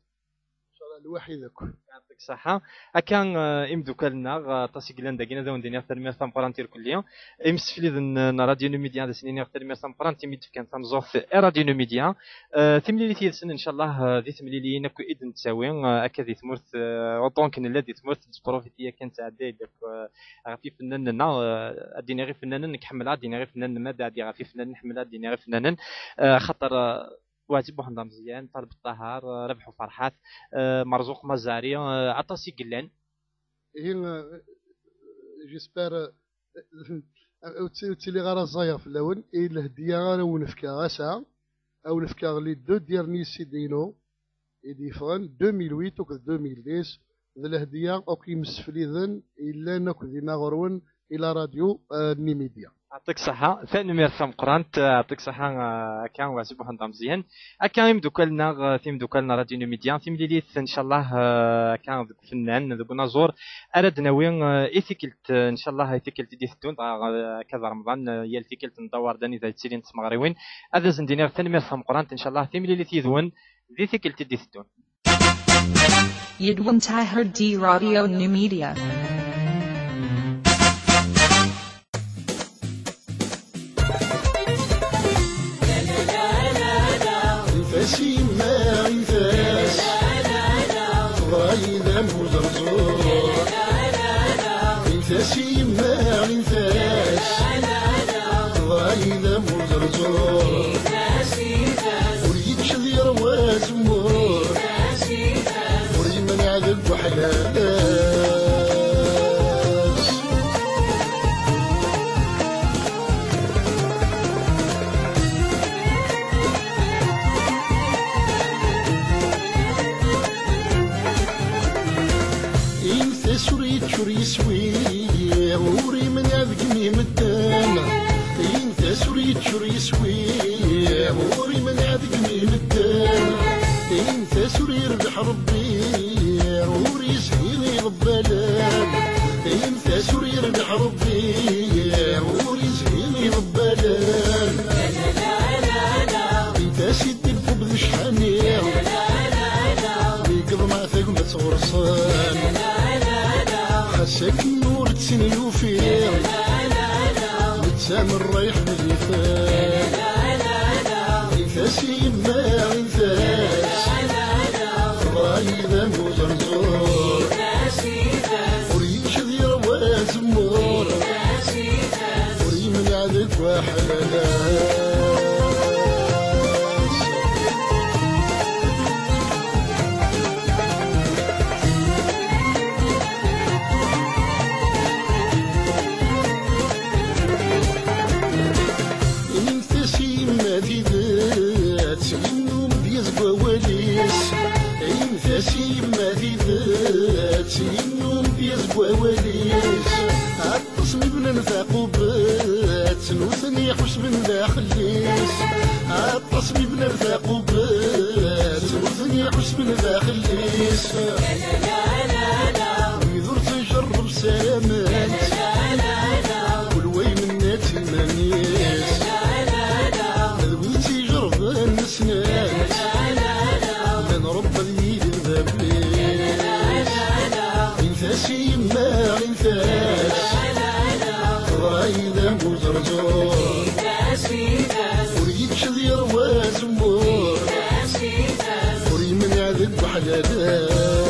Ncallah lwaḥid akk. Yɛṭik ṣṣeḥḥa. Akka, eh, imdukal-nneɣ, eh, aṭas i yellan dagi, ad awen-d-iniɣ tanemmirt tameqqrant irkelli. Imsefliden, eh, n Radio Numidia, ad asen-iniɣ tanemmirt tameqqrant imi d-fkan tameẓẓuɣt i Radio Numidia. Eh, timlilit yid-sen, ncallah, eh, di temliliyin akk i d-nettawi, eh, akka di tmurt, eh, autant que nella di tmurt, nettprofiti yakan nettɛedday-d akk, eh, ɣef yifennanen-nneɣ, eh, ad d-iniɣ ifennanen, nekk ḥemmleɣ ad d-iniɣ ifennanen, ma d-ɛeddi ɣef yifennanen, ḥemmleɣ ad d-iniɣ ifennanen, eh, axaṭer, eh, Weɛzib Muḥend Amẓyan, Ṭaleb Ṭaher, eh, Rabeḥ Uferḥat, eh, Merzuq Mazzari, eh, aṭas i yellan. Ihi, eh, j'espère, eh, ur tt-, ur ttiliɣ ara ẓẓayeɣ fell-awen, i lehdiya ara wen-fkeɣ ass-a, ad wen-fkeɣ les deux derniers C D-inu i d-yeffɣen, deux mille huit akked deux mille dix, d lehdiya akk imsefliden yellan akk dina ɣur-wen, i la radio, euh, Numidia. Yɛṭik ṣṣeḥḥa, tanemmirt tameqqrant, yɛṭik ṣṣeḥḥa, euh, akka, Weɛzib Muḥend Amẓyan. Akka imdukal-nneɣ, euh, timdukal n Radio Numidia, timlilit, ncallah, euh, akka deg ufennan, deg unaẓur, ara d-nawi, euh, i tikkelt, euh, ncallah, i tikkelt i d-iteddun, dɣa, euh, akka d Remḍan, euh, yal tikkelt n Dawar d anida yettilint tmeɣriwin. Ad asen-d-iniɣ tanemmirt tameqqrant, ncallah, timlilit yid-wen, di tikkelt i d-iteddun. Yid-wen Tahar di Radio Numidia. Lfas yemma Si yemma intas, teḍra yid-m uẓerẓur. Ur yečči di rwa azemmur, ur yemneɛ deg uḥlalas. Intas ur yečči ur yeswi, ur yemneɛ deg-m i medden. Intas ur yečči ur yeswi, ur yemneɛ deg-m i medden. Intas ur yerbiḥ Rebbi, ur yezhi iḍebbalen. Intas ur yerbiḥ Rebbi, ur yezhi iḍebbalen. Intas i d-ibubb d cḥani, mi yeḍmeɛ tagmat ɣur-sen. Xas akken ur tt-in-yufi, netta merra yeḥbel-iten. Intas i yemma, intas, teḍra yid-m uẓerẓur. Ur yečči di rwa azemmur, ur yemneɛ deg waḥlalas. Inimt-as i yemma tidet, yennum-d yezg wawal-is. Inimt-as i yemma tidet, yennum-d yezg wawal-is. Aṭas mi bnan taqubbet, nutni ḥusben daxel-is. Aṭas mi bnan taqubbet, nutni ḥusben daxel-is. Wid ur tjerreb ssaramen-tt, kul wa yemna-tt iman-is. D wid tt-ijerrben ssnen-tt, llan Rebbi d yid-i d bab-is. Intas i yemma, intas, teḍra yid-m uẓerẓur. Ur yečči di rwa azemmur, ur yemneɛ deg uḥlalas.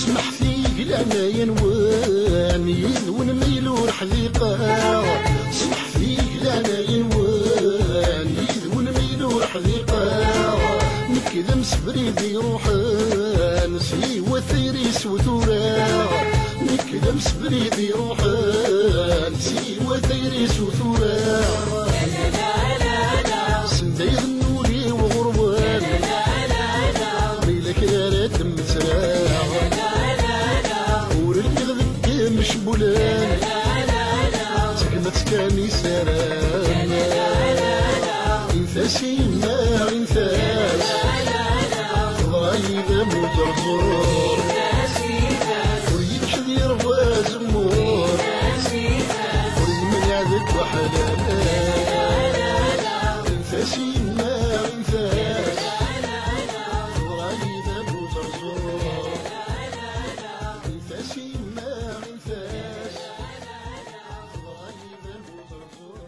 Smeḥt-iyi leɛnaya-nwen, yid-wen ma yella ur ḥdiqeɣ. Smeḥt-iyi leɛnaya-nwen, yid-wen ma yella ur ḥdiqeɣ. Nekk d amsebrid iruḥen s yiwet tayri s utura. Nekk d amsebrid iruḥen s yiwet tayri s utura. Send ay d nnul-iw ɣur-wen, ma yella kra ara d-mmetreɣ. Ur lliɣ deg imecbulen, d tegmat kan i sarameɣ. Intas i yemma, intas, teḍra yid-m uẓerẓur. Ur yečči di rwa azemmur, ur yemneɛ deg uḥlalas. Intas i yemma, intas, teḍra yid-m uẓerẓur. Intas i yemma, intas, teḍra yid-m uẓerẓur.